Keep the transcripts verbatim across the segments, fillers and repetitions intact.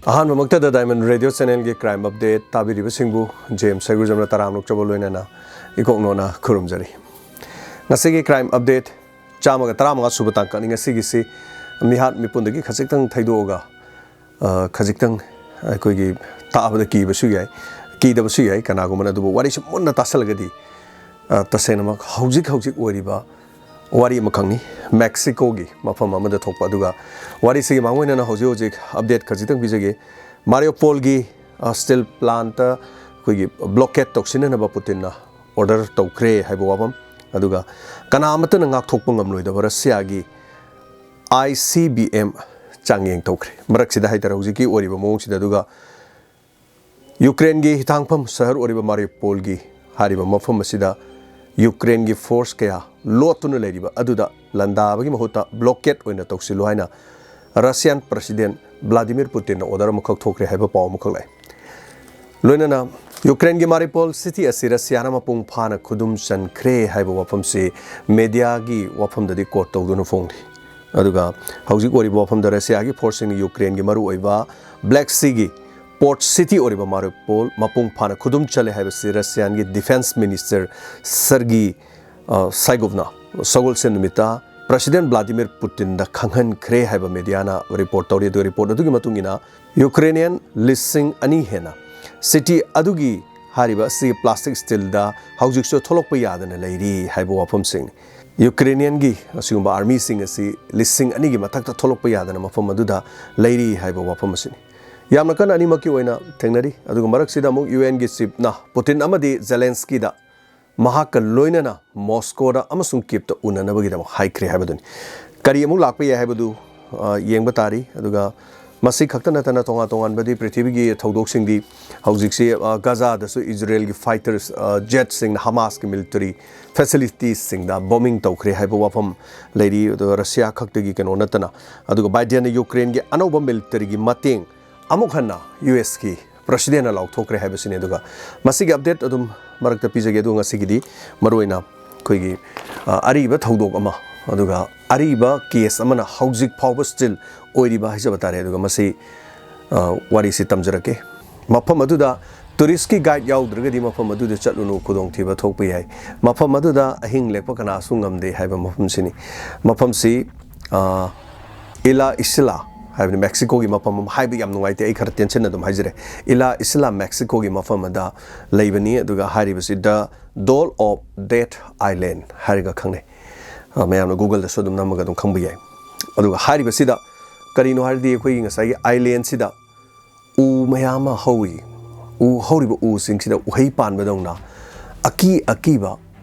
ꯑꯍꯥꯟꯕꯃꯛꯇꯗ Diamond Radio Channelꯒꯤ Crime Update ꯇꯥꯕꯤꯔꯤꯕꯁꯤꯡꯕꯨ James ꯁꯩꯒꯨꯖꯝꯅ ꯇꯔꯥꯝꯅ ꯑꯣꯛꯆꯕ ꯂꯣꯏꯅꯅ ꯏꯀꯣꯛꯅꯣꯅ ꯈꯨꯔꯨꯝꯖꯔꯤ꯫ ꯉꯁꯤꯒꯤ Crime Update ꯆꯥꯝꯃꯒ ꯇꯔꯥꯃꯉꯥ ꯁꯨꯕ ꯇꯥꯡꯀꯛꯅꯤ꯫ ꯉꯁꯤꯒꯤꯁꯤ ꯃꯤꯍꯥꯠ ꯃꯤꯄꯨꯟꯗꯒꯤ ꯈꯖꯤꯛꯇꯪ ꯊꯩꯗꯣꯛꯑꯒ, ꯑ, ꯈꯖꯤꯛꯇꯪ ꯑꯩꯈꯣꯏꯒꯤ ꯇꯥꯕꯗ ꯀꯤꯕꯁꯨ ꯌꯥꯏ, ꯀꯤꯗꯕꯁꯨ ꯌꯥꯏ ꯀꯅꯥꯒꯨꯝꯕꯅ, ꯑꯗꯨꯕꯨ ꯋꯥꯔꯤꯁꯤ ꯃꯨꯟꯅ ꯇꯥꯁꯜꯂꯒꯗꯤ, ꯑ, ꯇꯁꯦꯡꯅꯃꯛ ꯍꯧꯖꯤꯛ ꯍꯧꯖꯤꯛ ꯑꯣꯏꯔꯤꯕ ꯋꯥꯔꯤ ꯑꯃꯈꯛꯅꯤ, ꯃꯦꯛꯁꯤꯀꯣꯒꯤ ꯃꯐꯝ ꯑꯃꯗ ꯊꯣꯛꯄ꯫ ꯑꯗꯨꯒ ꯋꯥꯔꯤꯁꯤꯒꯤ ꯃꯥꯡꯑꯣꯏꯅꯅ ꯍꯧꯖꯤꯛ ꯍꯧꯖꯤꯛ update ꯈꯖꯤꯛꯇꯪ ꯄꯤꯖꯒꯦ꯫ ꯃꯥꯔꯤꯌꯣꯄꯣꯜꯒꯤ, ꯑ, steel plantꯇ ꯑꯩꯈꯣꯏꯒꯤ blockade ꯇꯧꯁꯤꯟꯅꯅꯕ ꯄꯨꯇꯤꯟꯅ order ꯇꯧꯈ꯭ꯔꯦ ꯍꯥꯏꯕ ꯋꯥꯐꯝ, ꯑꯗꯨꯒ ꯀꯅꯥ ꯑꯃꯠꯇꯅ ꯉꯥꯛꯊꯣꯛꯄ ꯉꯝꯂꯣꯏꯗꯕ ꯔꯁꯤꯌꯥꯒꯤ ICBM ꯆꯥꯡꯌꯦꯡ ꯇꯧꯈ꯭ꯔꯦ꯫ ꯃꯔꯛꯁꯤꯗ ꯍꯥꯏꯇꯥꯔꯦ, ꯍꯧꯖꯤꯛꯀꯤ ꯑꯣꯏꯔꯤꯕ ꯃꯑꯣꯡꯁꯤꯗ꯫ ꯑꯗꯨꯒ ꯌꯨꯀ꯭ꯔꯦꯟꯒꯤ ꯍꯤꯊꯥꯡꯐꯝ ꯁꯍꯔ ꯑꯣꯏꯔꯤꯕ ꯃꯥꯔꯤꯎꯄꯣꯜꯒꯤ ꯍꯥꯏꯔꯤꯕ ꯃꯐꯝ ꯑꯁꯤꯗ ꯌꯨꯀ꯭ꯔꯦꯟꯒꯤ force ꯀꯌꯥ ꯂꯣꯠꯇꯨꯅ ꯂꯩꯔꯤꯕ ꯑꯗꯨꯗ ꯂꯥꯟꯗꯥꯕꯒꯤ ꯃꯍꯨꯠꯇ blockade ꯑꯣꯏꯅ ꯇꯧꯁꯤꯜꯂꯨ ꯍꯥꯏꯅ Russian President Vladimir Putinꯅ order ꯑꯃꯈꯛ ꯊꯣꯛꯈ꯭ꯔꯦ ꯍꯥꯏꯕ ꯄꯥꯎ ꯑꯃꯈꯛ ꯂꯥꯛꯑꯦ꯫ ꯂꯣꯏꯅꯅ ꯌꯨꯀ꯭ꯔꯦꯟꯒꯤ ꯃꯥꯔꯤꯎꯄꯣꯜ city ꯑꯁꯤ ꯔꯁꯤꯌꯥꯅ ꯃꯄꯨꯡ ꯐꯥꯅ ꯈꯨꯗꯨꯝ ꯆꯟꯈ꯭ꯔꯦ ꯍꯥꯏꯕ ꯋꯥꯐꯝꯁꯤ mediaꯒꯤ ꯋꯥꯐꯝꯗꯗꯤ quote ꯇꯧꯗꯨꯅ ꯐꯣꯡꯂꯤ꯫ ꯑꯗꯨꯒ ꯍꯧꯖꯤꯛ ꯑꯣꯏꯔꯤꯕ ꯋꯥꯐꯝꯗ ꯔꯁꯤꯌꯥꯒꯤ forceꯁꯤꯡꯅ ꯌꯨꯀ꯭ꯔꯦꯟꯒꯤ ꯃꯔꯨꯑꯣꯏꯕ Black Seaꯒꯤ port city ꯑꯣꯏꯔꯤꯕ ꯃꯥꯔꯤꯎꯄꯣꯜ ꯃꯄꯨꯡ ꯐꯥꯅ ꯈꯨꯗꯨꯝ ꯆꯜꯂꯦ ꯍꯥꯏꯕꯁꯤ ꯔꯁꯤꯌꯥꯟꯒꯤ defence minister Sergei, ꯑ, Shoiguꯅ ꯁꯒꯣꯜꯁꯦꯟ ꯅꯨꯃꯤꯠꯇ President Vladimir Putinꯗ ꯈꯪꯍꯟꯈ꯭ꯔꯦ ꯍꯥꯏꯕ mediaꯅ report ꯇꯧꯔꯤ꯫ ꯑꯗꯨꯒ report ꯑꯗꯨꯒꯤ ꯃꯇꯨꯡ ꯏꯟꯅ ꯌꯨꯀ꯭ꯔꯦꯅꯤꯌꯟ ꯂꯤꯁꯤꯡ ꯑꯅꯤ ꯍꯦꯟꯅ city ꯑꯗꯨꯒꯤ ꯍꯥꯏꯔꯤꯕ ꯑꯁꯤ plastic steelꯗ ꯍꯧꯖꯤꯛꯁꯨ ꯊꯣꯛꯂꯛꯄ ꯌꯥꯗꯅ ꯂꯩꯔꯤ ꯍꯥꯏꯕ ꯋꯥꯐꯝꯁꯤꯡꯅꯤ꯫ ꯌꯨꯀ꯭ꯔꯦꯅꯤꯌꯟꯒꯤ ꯑꯁꯤꯒꯨꯝꯕ armyꯁꯤꯡ ꯑꯁꯤ ꯂꯤꯁꯤꯡ ꯑꯅꯤꯒꯤ ꯃꯊꯛꯇ ꯊꯣꯛꯂꯛꯄ ꯌꯥꯗꯅ ꯃꯐꯝ ꯑꯗꯨꯗ ꯂꯩꯔꯤ ꯍꯥꯏꯕ ꯋꯥꯐꯝ ꯑꯁꯤꯅꯤ꯫ ꯌꯥꯝꯅ ꯀꯟꯅ ꯑꯅꯤꯃꯛꯀꯤ ꯑꯣꯏꯅ ꯊꯦꯡꯅꯔꯤ꯫ ꯑꯗꯨꯒ ꯃꯔꯛꯁꯤꯗ ꯑꯃꯨꯛ UNꯒꯤ chiefꯅ ꯄꯨꯇꯤꯟ ꯑꯃꯗꯤ ꯖꯦꯂꯦꯟꯁꯀꯤꯗ ꯃꯍꯥꯛꯀ ꯂꯣꯏꯅꯅ ꯃꯣꯁꯀꯣꯗ ꯑꯃꯁꯨꯡ ꯀꯤꯞꯇ ꯎꯅꯅꯕꯒꯤꯗꯃꯛ ꯍꯥꯏꯈ꯭ꯔꯦ ꯍꯥꯏꯕꯗꯨꯅꯤ꯫ ꯀꯔꯤ ꯑꯃꯨꯛ ꯂꯥꯛꯄ ꯌꯥꯏ ꯍꯥꯏꯕꯗꯨ, ꯑ, ꯌꯦꯡꯕ ꯇꯥꯔꯤ꯫ ꯑꯗꯨꯒ ꯃꯁꯤ ꯈꯛꯇ ꯅꯠꯇꯅ ꯇꯣꯉꯥꯟ ꯇꯣꯉꯥꯟꯕꯗꯤ ꯄ꯭ꯔꯤꯊꯤꯕꯤꯒꯤ ꯊꯧꯗꯣꯛꯁꯤꯡꯗꯤ ꯍꯧꯖꯤꯛꯁꯤ, ꯑ, ꯒꯥꯖꯥꯗꯁꯨ ꯏꯖꯔꯦꯜꯒꯤ fighters, ꯑ, jetꯁꯤꯡꯅ ꯍꯃꯥꯁꯀꯤ military facilitiesꯁꯤꯡꯗ bombing ꯇꯧꯈ꯭ꯔꯦ ꯍꯥꯏꯕ ꯋꯥꯐꯝ ꯂꯩꯔꯤ꯫ ꯑꯗꯨꯒ ꯔꯁꯤꯌꯥ ꯈꯛꯇꯒꯤ ꯀꯩꯅꯣ ꯅꯠꯇꯅ, ꯑꯗꯨꯒ ꯕꯥꯏꯗꯦꯟꯅ ꯌꯨꯀ꯭ꯔꯦꯟꯒꯤ ꯑꯅꯧꯕ militaryꯒꯤ ꯃꯇꯦꯡ ꯑꯃꯨꯛ ꯍꯟꯅ USꯀꯤ Presidentꯅ ꯂꯥꯎꯊꯣꯛꯈ꯭ꯔꯦ ꯍꯥꯏꯕꯁꯤꯅꯤ꯫ ꯑꯗꯨꯒ ꯃꯁꯤꯒꯤ update ꯑꯗꯨꯝ ꯃꯔꯛꯇ ꯄꯤꯖꯒꯦ꯫ ꯑꯗꯨꯒ ꯉꯁꯤꯒꯤꯗꯤ ꯃꯔꯨꯑꯣꯏꯅ ꯑꯩꯈꯣꯏꯒꯤ, ꯑ, ꯑꯔꯤꯕ ꯊꯧꯗꯣꯛ ꯑꯃ, ꯑꯗꯨꯒ ꯑꯔꯤꯕ case ꯑꯃꯅ ꯍꯧꯖꯤꯛ ꯐꯥꯎꯕ still ꯑꯣꯏꯔꯤꯕ ꯍꯥꯏꯖꯕ ꯇꯥꯔꯦ꯫ ꯑꯗꯨꯒ ꯃꯁꯤ, ꯑ, ꯋꯥꯔꯤꯁꯤ ꯇꯝꯖꯔꯛꯀꯦ꯫ ꯃꯐꯝ ꯑꯗꯨꯗ ꯇꯨꯔꯤꯁꯀꯤ ꯒꯥꯏꯗ ꯌꯥꯎꯗ꯭ꯔꯒꯗꯤ ꯃꯐꯝ ꯑꯗꯨꯗ ꯆꯠꯂꯨꯅꯨ, ꯈꯨꯗꯣꯡꯊꯤꯕ ꯊꯣꯛꯄ ꯌꯥꯏ꯫ ꯃꯐꯝ ꯑꯗꯨꯗ ꯑꯍꯤꯡ ꯂꯦꯛꯄ ꯀꯅꯥꯁꯨ ꯉꯝꯗꯦ ꯍꯥꯏꯕ ꯃꯐꯝꯁꯤꯅꯤ꯫ ꯃꯐꯝꯁꯤ, ꯑ, ꯏꯂꯥ ꯏꯁꯤꯂꯥ ꯍꯥꯏꯕꯅꯤ, ꯃꯦꯛꯁꯤꯀꯣꯒꯤ ꯃꯐꯝ ꯑꯃ꯫ ꯍꯥꯏꯕ ꯌꯥꯝ ꯅꯨꯡꯉꯥꯏꯇꯦ, ꯑꯩ ꯈꯔ ꯇꯦꯟꯁꯟꯅ ꯑꯗꯨꯝ ꯍꯥꯏꯖꯔꯦ꯫ ꯏꯂꯥ ꯏꯁꯤꯂꯥ ꯃꯦꯛꯁꯤꯀꯣꯒꯤ ꯃꯐꯝ ꯑꯗ ꯂꯩꯕꯅꯤ꯫ ꯑꯗꯨꯒ ꯍꯥꯏꯔꯤꯕꯁꯤꯗ Doll of Death Island ꯍꯥꯏꯔꯒ ꯈꯪꯅꯩ꯫ ꯑ, ꯃꯌꯥꯝꯅ Google-ꯗꯁꯨ ꯑꯗꯨꯝ ꯅꯝꯃꯒ ꯑꯗꯨꯝ ꯈꯪꯕ ꯌꯥꯏ꯫ ꯑꯗꯨꯒ ꯍꯥꯏꯔꯤꯕꯁꯤꯗ ꯀꯔꯤꯅꯣ ꯍꯥꯏꯔꯗꯤ, ꯑꯩꯈꯣꯏꯒꯤ ꯉꯁꯥꯏꯒꯤ island-ꯁꯤꯗ ꯎ ꯃꯌꯥꯝ ꯑꯃ ꯍꯧꯏ꯫ ꯎ ꯍꯧꯔꯤꯕ ꯎꯁꯤꯡꯁꯤꯗ ꯎꯍꯩ ꯄꯥꯟꯕꯗꯧꯅ ꯑꯀꯤ ꯑꯀꯤꯕ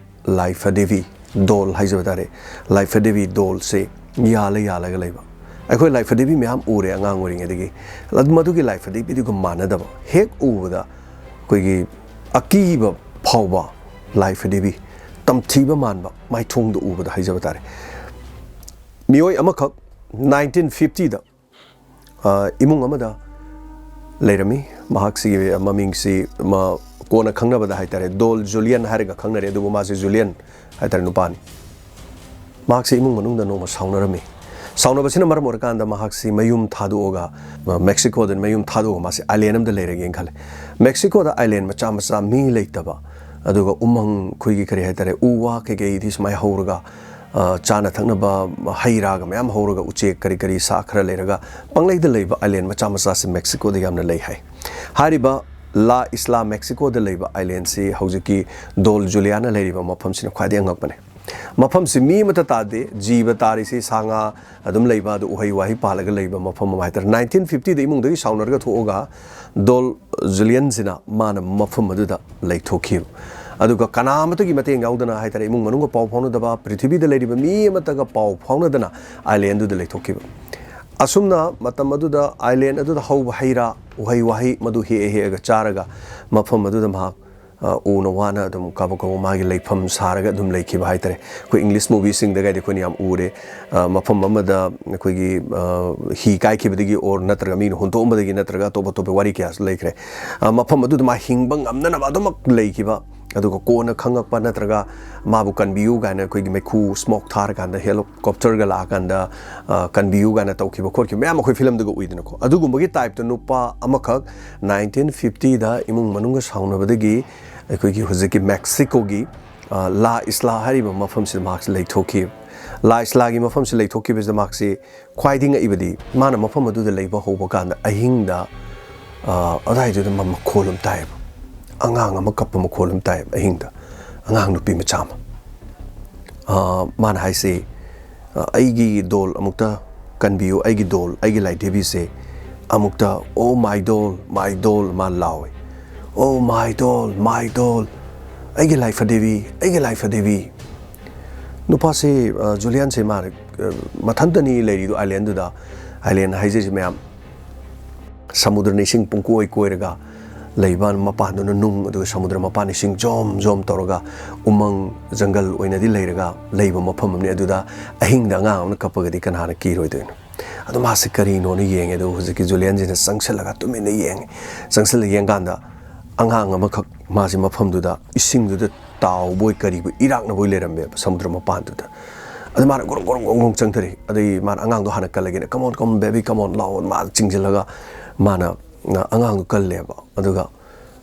ꯂꯥꯏꯐꯗꯦꯕꯤ ꯗꯣꯜ ꯍꯥꯏꯖꯕ ꯇꯥꯔꯦ, ꯂꯥꯏꯐꯗꯦꯕꯤ ꯗꯣꯜꯁꯦ ꯌꯥꯜꯂ ꯌꯥꯜꯂꯒ ꯂꯩꯕ꯫ ꯑꯩꯈꯣꯏ ꯂꯥꯏꯐꯗꯦꯕꯤ ꯃꯌꯥꯝ ꯎꯔꯦ ꯑꯉꯥꯡ ꯑꯣꯏꯔꯤꯉꯩꯗꯒꯤ꯫ ꯑꯗꯨ ꯃꯗꯨꯒꯤ ꯂꯥꯏꯐꯗꯦꯕꯤꯗꯨꯒ ꯃꯥꯟꯅꯗꯕ, ꯍꯦꯛ ꯎꯕꯗ ꯑꯩꯈꯣꯏꯒꯤ ꯑꯀꯤꯕ ꯐꯥꯎꯕ ꯂꯥꯏꯐꯗꯦꯕꯤ, ꯇꯝꯊꯤꯕ ꯃꯥꯟꯕ ꯃꯥꯏꯊꯣꯡꯗ ꯎꯕꯗ ꯍꯥꯏꯖꯕ ꯇꯥꯔꯦ꯫ ꯃꯤꯑꯣꯏ ꯑꯃꯈꯛ nineteen fifty-ꯗ, ꯑ, ꯏꯃꯨꯡ ꯑꯃꯗ ꯂꯩꯔꯝꯃꯤ꯫ ꯃꯍꯥꯛꯁꯤꯒꯤ ꯃꯃꯤꯡꯁꯤ ꯃ-, ꯀꯣꯟꯅ ꯈꯪꯅꯕꯗ ꯍꯥꯏꯇꯥꯔꯦ, ꯗꯣꯜ ꯖꯨꯂꯤꯌꯟ ꯍꯥꯏꯔꯒ ꯈꯪꯅꯔꯦ, ꯑꯗꯨꯕꯨ ꯃꯥꯁꯤ ꯖꯨꯂꯤꯌꯟ ꯍꯥꯏꯇꯥꯔꯦ, ꯅꯨꯄꯥꯅꯤ꯫ ꯃꯍꯥꯛꯁꯤ ꯏꯃꯨꯡ ꯃꯅꯨꯡꯗ ꯅꯣꯡꯃ ꯁꯥꯎꯅꯔꯝꯃꯤ꯫ ꯁꯥꯎꯅꯕꯁꯤꯅ ꯃꯔꯝ ꯑꯣꯏꯔꯀꯥꯟꯗ ꯃꯍꯥꯛꯁꯤ ꯃꯌꯨꯝ ꯊꯥꯗꯣꯛꯑꯒ, ꯑ, ꯃꯦꯛꯁꯤꯀꯣꯗ ꯃꯌꯨꯝ ꯊꯥꯗꯣꯛꯑꯒ ꯃꯥꯁꯤ island ꯑꯃꯗ ꯂꯩꯔꯒꯦꯅ ꯈꯜꯂꯦ꯫ ꯃꯦꯛꯁꯤꯀꯣꯗ island ꯃꯆꯥ ꯃꯆꯥ ꯃꯤ ꯂꯩꯇꯕ, ꯑꯗꯨꯒ ꯎꯃꯪ, ꯑꯩꯈꯣꯏꯒꯤ ꯀꯔꯤ ꯍꯥꯏꯇꯥꯔꯦ, ꯎ ꯋꯥ ꯀꯩꯀꯩꯗꯤ ꯁꯨꯃꯥꯏꯅ ꯍꯧꯔꯒ, ꯑ, ꯆꯥꯅ ꯊꯛꯅꯕ ꯍꯩ ꯔꯥꯒ ꯃꯌꯥꯝ ꯍꯧꯔꯒ, ꯎꯆꯦꯛ ꯀꯔꯤ ꯀꯔꯤ, ꯁꯥ ꯈꯔ ꯂꯩꯔꯒ ꯄꯪꯂꯩꯗ ꯂꯩꯕ island ꯃꯆꯥ ꯃꯆꯥꯁꯤ ꯃꯦꯛꯁꯤꯀꯣꯗ ꯌꯥꯝꯅ ꯂꯩ ꯍꯥꯏ꯫ ꯍꯥꯏꯔꯤꯕ ꯂꯥ ꯏꯁꯂꯥ ꯃꯦꯛꯁꯤꯀꯣꯗ ꯂꯩꯕ island-ꯁꯤ ꯍꯧꯖꯤꯛꯀꯤ ꯗꯣꯜ ꯖꯨꯂꯤꯌꯥꯅ ꯂꯩꯔꯤꯕ ꯃꯐꯝꯁꯤꯅ ꯈ꯭ꯋꯥꯏꯗꯒꯤ ꯑꯉꯛꯄꯅꯦ꯫ ꯃꯐꯝꯁꯤ ꯃꯤ ꯑꯃꯠꯇ ꯇꯥꯗꯦ, ꯖꯤꯕ ꯇꯥꯔꯤꯁꯤ ꯁꯥ ꯉꯥ ꯑꯗꯨꯝ ꯂꯩꯕ, ꯑꯗꯨ ꯎꯍꯩ ꯋꯥꯍꯩ ꯄꯥꯜꯂꯒ ꯂꯩꯕ ꯃꯐꯝ ꯑꯃ ꯍꯥꯏꯇꯥꯔꯦ꯫ Nineteen fifty-ꯗ ꯏꯃꯨꯡꯗꯒꯤ ꯁꯥꯎꯅꯔꯒ ꯊꯣꯛꯑꯒ ꯗꯣꯜ ꯖꯨꯂꯤꯌꯟꯁꯤꯅ ꯃꯥꯅ ꯃꯐꯝ ꯑꯗꯨꯗ ꯂꯩꯊꯣꯛꯈꯤꯕ꯫ ꯑꯗꯨꯒ ꯀꯅꯥ ꯑꯃꯠꯇꯒꯤ ꯃꯇꯦꯡ ꯌꯥꯎꯗꯅ ꯍꯥꯏꯇꯥꯔꯦ, ꯏꯃꯨꯡ ꯃꯅꯨꯡꯒ ꯄꯥꯎ ꯐꯥꯎꯅꯗꯕ, ꯄ꯭ꯔꯤꯊꯤꯕꯤꯗ ꯂꯩꯔꯤꯕ ꯃꯤ ꯑꯃꯠꯇꯒ ꯄꯥꯎ ꯐꯥꯎꯅꯗꯅ island-ꯗꯨꯗ ꯂꯩꯊꯣꯛꯈꯤꯕ꯫ ꯑꯁꯨꯝꯅ ꯃꯇꯝ ꯑꯗꯨꯗ island ꯑꯗꯨꯗ ꯍꯧꯕ ꯍꯩ ꯔꯥ, ꯎꯍꯩ ꯋꯥꯍꯩ ꯃꯗꯨ ꯍꯦꯛꯑ ꯍꯦꯛꯑꯒ ꯆꯥꯔꯒ ꯃꯐꯝ ꯑꯗꯨꯗ ꯃꯍꯥꯛ, ꯑ, ꯎꯅ ꯋꯥꯅ ꯑꯗꯨꯝ ꯀꯥꯕꯛ ꯀꯥꯕꯛ ꯃꯥꯒꯤ ꯂꯩꯐꯝ ꯁꯥꯔꯒ ꯑꯗꯨꯝ ꯂꯩꯈꯤꯕ ꯍꯥꯏꯇꯥꯔꯦ꯫ ꯑꯩꯈꯣꯏ English movie-ꯁꯤꯡꯗꯒꯗꯤ ꯑꯩꯈꯣꯏꯅ ꯌꯥꯝ ꯎꯔꯦ꯫ ꯑ, ꯃꯐꯝ ꯑꯃꯗ ꯑꯩꯈꯣꯏꯒꯤ, ꯑ, ꯍꯤ ꯀꯥꯏꯈꯤꯕꯗꯒꯤ or ꯅꯠꯇ꯭ꯔꯒ ꯃꯤꯅ ꯍꯨꯟꯗꯣꯛꯑꯝꯕꯗꯒꯤ ꯅꯠꯇ꯭ꯔꯒ ꯑꯇꯣꯞ ꯑꯇꯣꯞꯄ ꯋꯥꯔꯤ ꯀꯌꯥꯁꯨ ꯂꯩꯈ꯭ꯔꯦ꯫ ꯑ, ꯃꯐꯝ ꯑꯗꯨꯗ ꯃꯥ ꯍꯤꯡꯕ ꯉꯝꯅꯅꯕ ꯑꯗꯨꯃꯛ ꯂꯩꯈꯤꯕ ꯑꯗꯨꯒ ꯀꯣꯟꯅ ꯈꯪꯉꯛꯄ, ꯅꯠꯇ꯭ꯔꯒ ꯃꯥꯕꯨ ꯀꯟꯕꯤꯌꯨ ꯀꯥꯏꯅ ꯑꯩꯈꯣꯏꯒꯤ ꯃꯩꯈꯨ, ꯁ꯭ꯃꯣꯛ ꯊꯥꯔꯀꯥꯟꯗ, ꯍꯦꯂꯤꯀꯣꯞꯇꯔꯒ ꯂꯥꯛꯑꯀꯥꯟꯗ, ꯑ, ꯀꯟꯕꯤꯌꯨ ꯀꯥꯏꯅ ꯇꯧꯈꯤꯕ ꯈꯣꯠꯈꯤꯕ ꯃꯌꯥꯝ ꯑꯩꯈꯣꯏ ꯐꯤꯂꯝꯗꯒ ꯎꯏꯗꯅꯀꯣ꯫ ꯑꯗꯨꯒꯨꯝꯕꯒꯤ ꯇꯥꯏꯞꯇ ꯅꯨꯄꯥ ꯑꯃꯈꯛ ꯅꯥꯏꯟꯇꯤꯟ ꯐꯤꯐꯇꯤꯗ ꯏꯃꯨꯡ ꯃꯅꯨꯡꯒ ꯁꯥꯎꯅꯕꯗꯒꯤ ꯑꯩꯈꯣꯏꯒꯤ ꯍꯧꯖꯤꯛꯀꯤ ꯃꯦꯛꯁꯤꯀꯣꯒꯤ, ꯑ, ꯂꯥ ꯏꯁꯂꯥ ꯍꯥꯏꯔꯤꯕ ꯃꯐꯝꯁꯤꯗ ꯃꯍꯥꯛꯁꯦ ꯂꯩꯊꯣꯛꯈꯤ꯫ ꯂꯥ ꯏꯁꯂꯥꯒꯤ ꯃꯐꯝꯁꯤ ꯂꯩꯊꯣꯛꯈꯤꯕꯁꯤꯗ ꯃꯍꯥꯛꯁꯤ ꯈ꯭ꯋꯥꯏꯗꯒꯤ ꯉꯛꯏꯕꯗꯤ, ꯃꯥꯅ ꯃꯐꯝ ꯑꯗꯨꯗ ꯂꯩꯕ ꯍꯧꯕ ꯀꯥꯟꯗ ꯑꯍꯤꯡꯗ, ꯑ, ꯑꯗꯨꯋꯥꯏꯗꯨꯗ ꯃ-, ꯃꯈꯣꯜ ꯑꯃ ꯇꯥꯏꯌꯦꯕ꯫ ꯑꯉꯥꯡ ꯑꯃ ꯀꯞꯄ ꯃꯈꯣꯜ ꯑꯃ ꯇꯥꯏꯌꯦꯕ ꯑꯍꯤꯡꯗ꯫ ꯑꯉꯥꯡ ꯅꯨꯄꯤ ꯃꯆꯥ ꯑꯃ꯫ ꯑ, ꯃꯥꯅ ꯍꯥꯏꯁꯤ, "ꯑ, ꯑꯩꯒꯤ ꯗꯣꯜ ꯑꯃꯨꯛꯇ ꯀꯟꯕꯤꯌꯨ, ꯑꯩꯒꯤ ꯗꯣꯜ, ꯑꯩꯒꯤ ꯂꯥꯏꯙꯤꯕꯤꯁꯦ ꯑꯃꯨꯛꯇ, oh my doll, my doll," ꯃꯥ ꯂꯥꯎꯋꯦ꯫ "Oh my doll, my doll, ꯑꯩꯒꯤ ꯂꯥꯏꯐ ꯗꯦꯕꯤ, ꯑꯩꯒꯤ ꯂꯥꯏꯐ ꯗꯦꯕꯤ꯫" ꯅꯨꯄꯥꯁꯦ, ꯑ, ꯖꯨꯂꯤꯌꯥꯟꯁꯦ ꯃꯥꯅ, ꯑ, ꯃꯊꯟꯇꯅꯤ ꯂꯩꯔꯤꯗꯣ ꯑꯥꯏꯂꯦꯟꯗꯨꯗ꯫ ꯑꯥꯏꯂꯦꯟ ꯍꯥꯏꯖꯔꯤꯁꯦ ꯃꯌꯥꯝ ꯁꯃꯨꯗ꯭ꯔꯅ ꯏꯁꯤꯡ ꯄꯨꯡꯀꯣꯏ ꯀꯣꯏꯔꯒ ꯂꯩꯕ, ꯃꯄꯥꯟꯗꯨꯅ ꯅꯨꯡ, ꯑꯗꯨꯒ ꯁꯃꯨꯗ꯭ꯔ ꯃꯄꯥꯟ ꯏꯁꯤꯡ ꯖꯣꯝ ꯖꯣꯝ ꯇꯧꯔꯒ ꯎꯃꯪ ꯖꯪꯒꯜ ꯑꯣꯏꯅꯗꯤ ꯂꯩꯔꯒ ꯂꯩꯕ ꯃꯐꯝ ꯑꯃꯅꯤ꯫ ꯑꯗꯨꯗ ꯑꯍꯤꯡꯗ ꯑꯉꯥꯡ ꯑꯃꯅ ꯀꯞꯄꯒꯗꯤ ꯀꯅꯥꯅ ꯀꯤꯔꯣꯏꯗꯣꯏꯅꯣ? ꯑꯗꯣ ꯃꯥꯁꯦ ꯀꯔꯤꯅꯣꯅ ꯌꯦꯡꯉꯦ꯫ ꯑꯗꯣ ꯍꯧꯖꯤꯛꯀꯤ ꯖꯨꯂꯤꯌꯟꯁꯤꯅ ꯆꯪꯁꯤꯜꯂꯒ ꯇꯨꯃꯤꯟꯅ ꯌꯦꯡꯉꯦ꯫ ꯆꯪꯁꯤꯜꯂ ꯌꯦꯡꯀꯥꯟꯗ ꯑꯉꯥꯡ ꯑꯃꯈꯛ ꯃꯥꯁꯦ ꯃꯐꯝꯗꯨꯗ ꯏꯁꯤꯡꯗꯨꯗ ꯇꯥꯎꯕꯣꯏ ꯀꯔꯤꯕꯣꯏ ꯏꯔꯥꯛꯅꯕꯣꯏ ꯂꯩꯔꯝꯃꯦꯕ ꯁꯃꯨꯗ꯭ꯔ ꯃꯄꯥꯟꯗꯨꯗ꯫ ꯑꯗ ꯃꯥꯅ ꯒꯣꯔꯣꯡ ꯒꯣꯔꯣꯡ ꯒꯣꯔꯣꯡ ꯒꯣꯔꯣꯡ ꯆꯪꯊꯔꯛꯏ꯫ ꯑꯗꯩ ꯃꯥꯅ ꯑꯉꯥꯡꯗꯣ ꯍꯥꯟꯅ ꯀꯜꯂꯒꯦꯅ, "Come on, come on, baby, come on, ꯂꯥꯛꯑꯣ", ꯃꯥ ꯆꯤꯡꯁꯤꯜꯂꯒ ꯃꯥꯅ, ꯑ, ꯑꯉꯥꯡꯗꯣ ꯀꯜꯂꯦꯕ꯫ ꯑꯗꯨꯒ,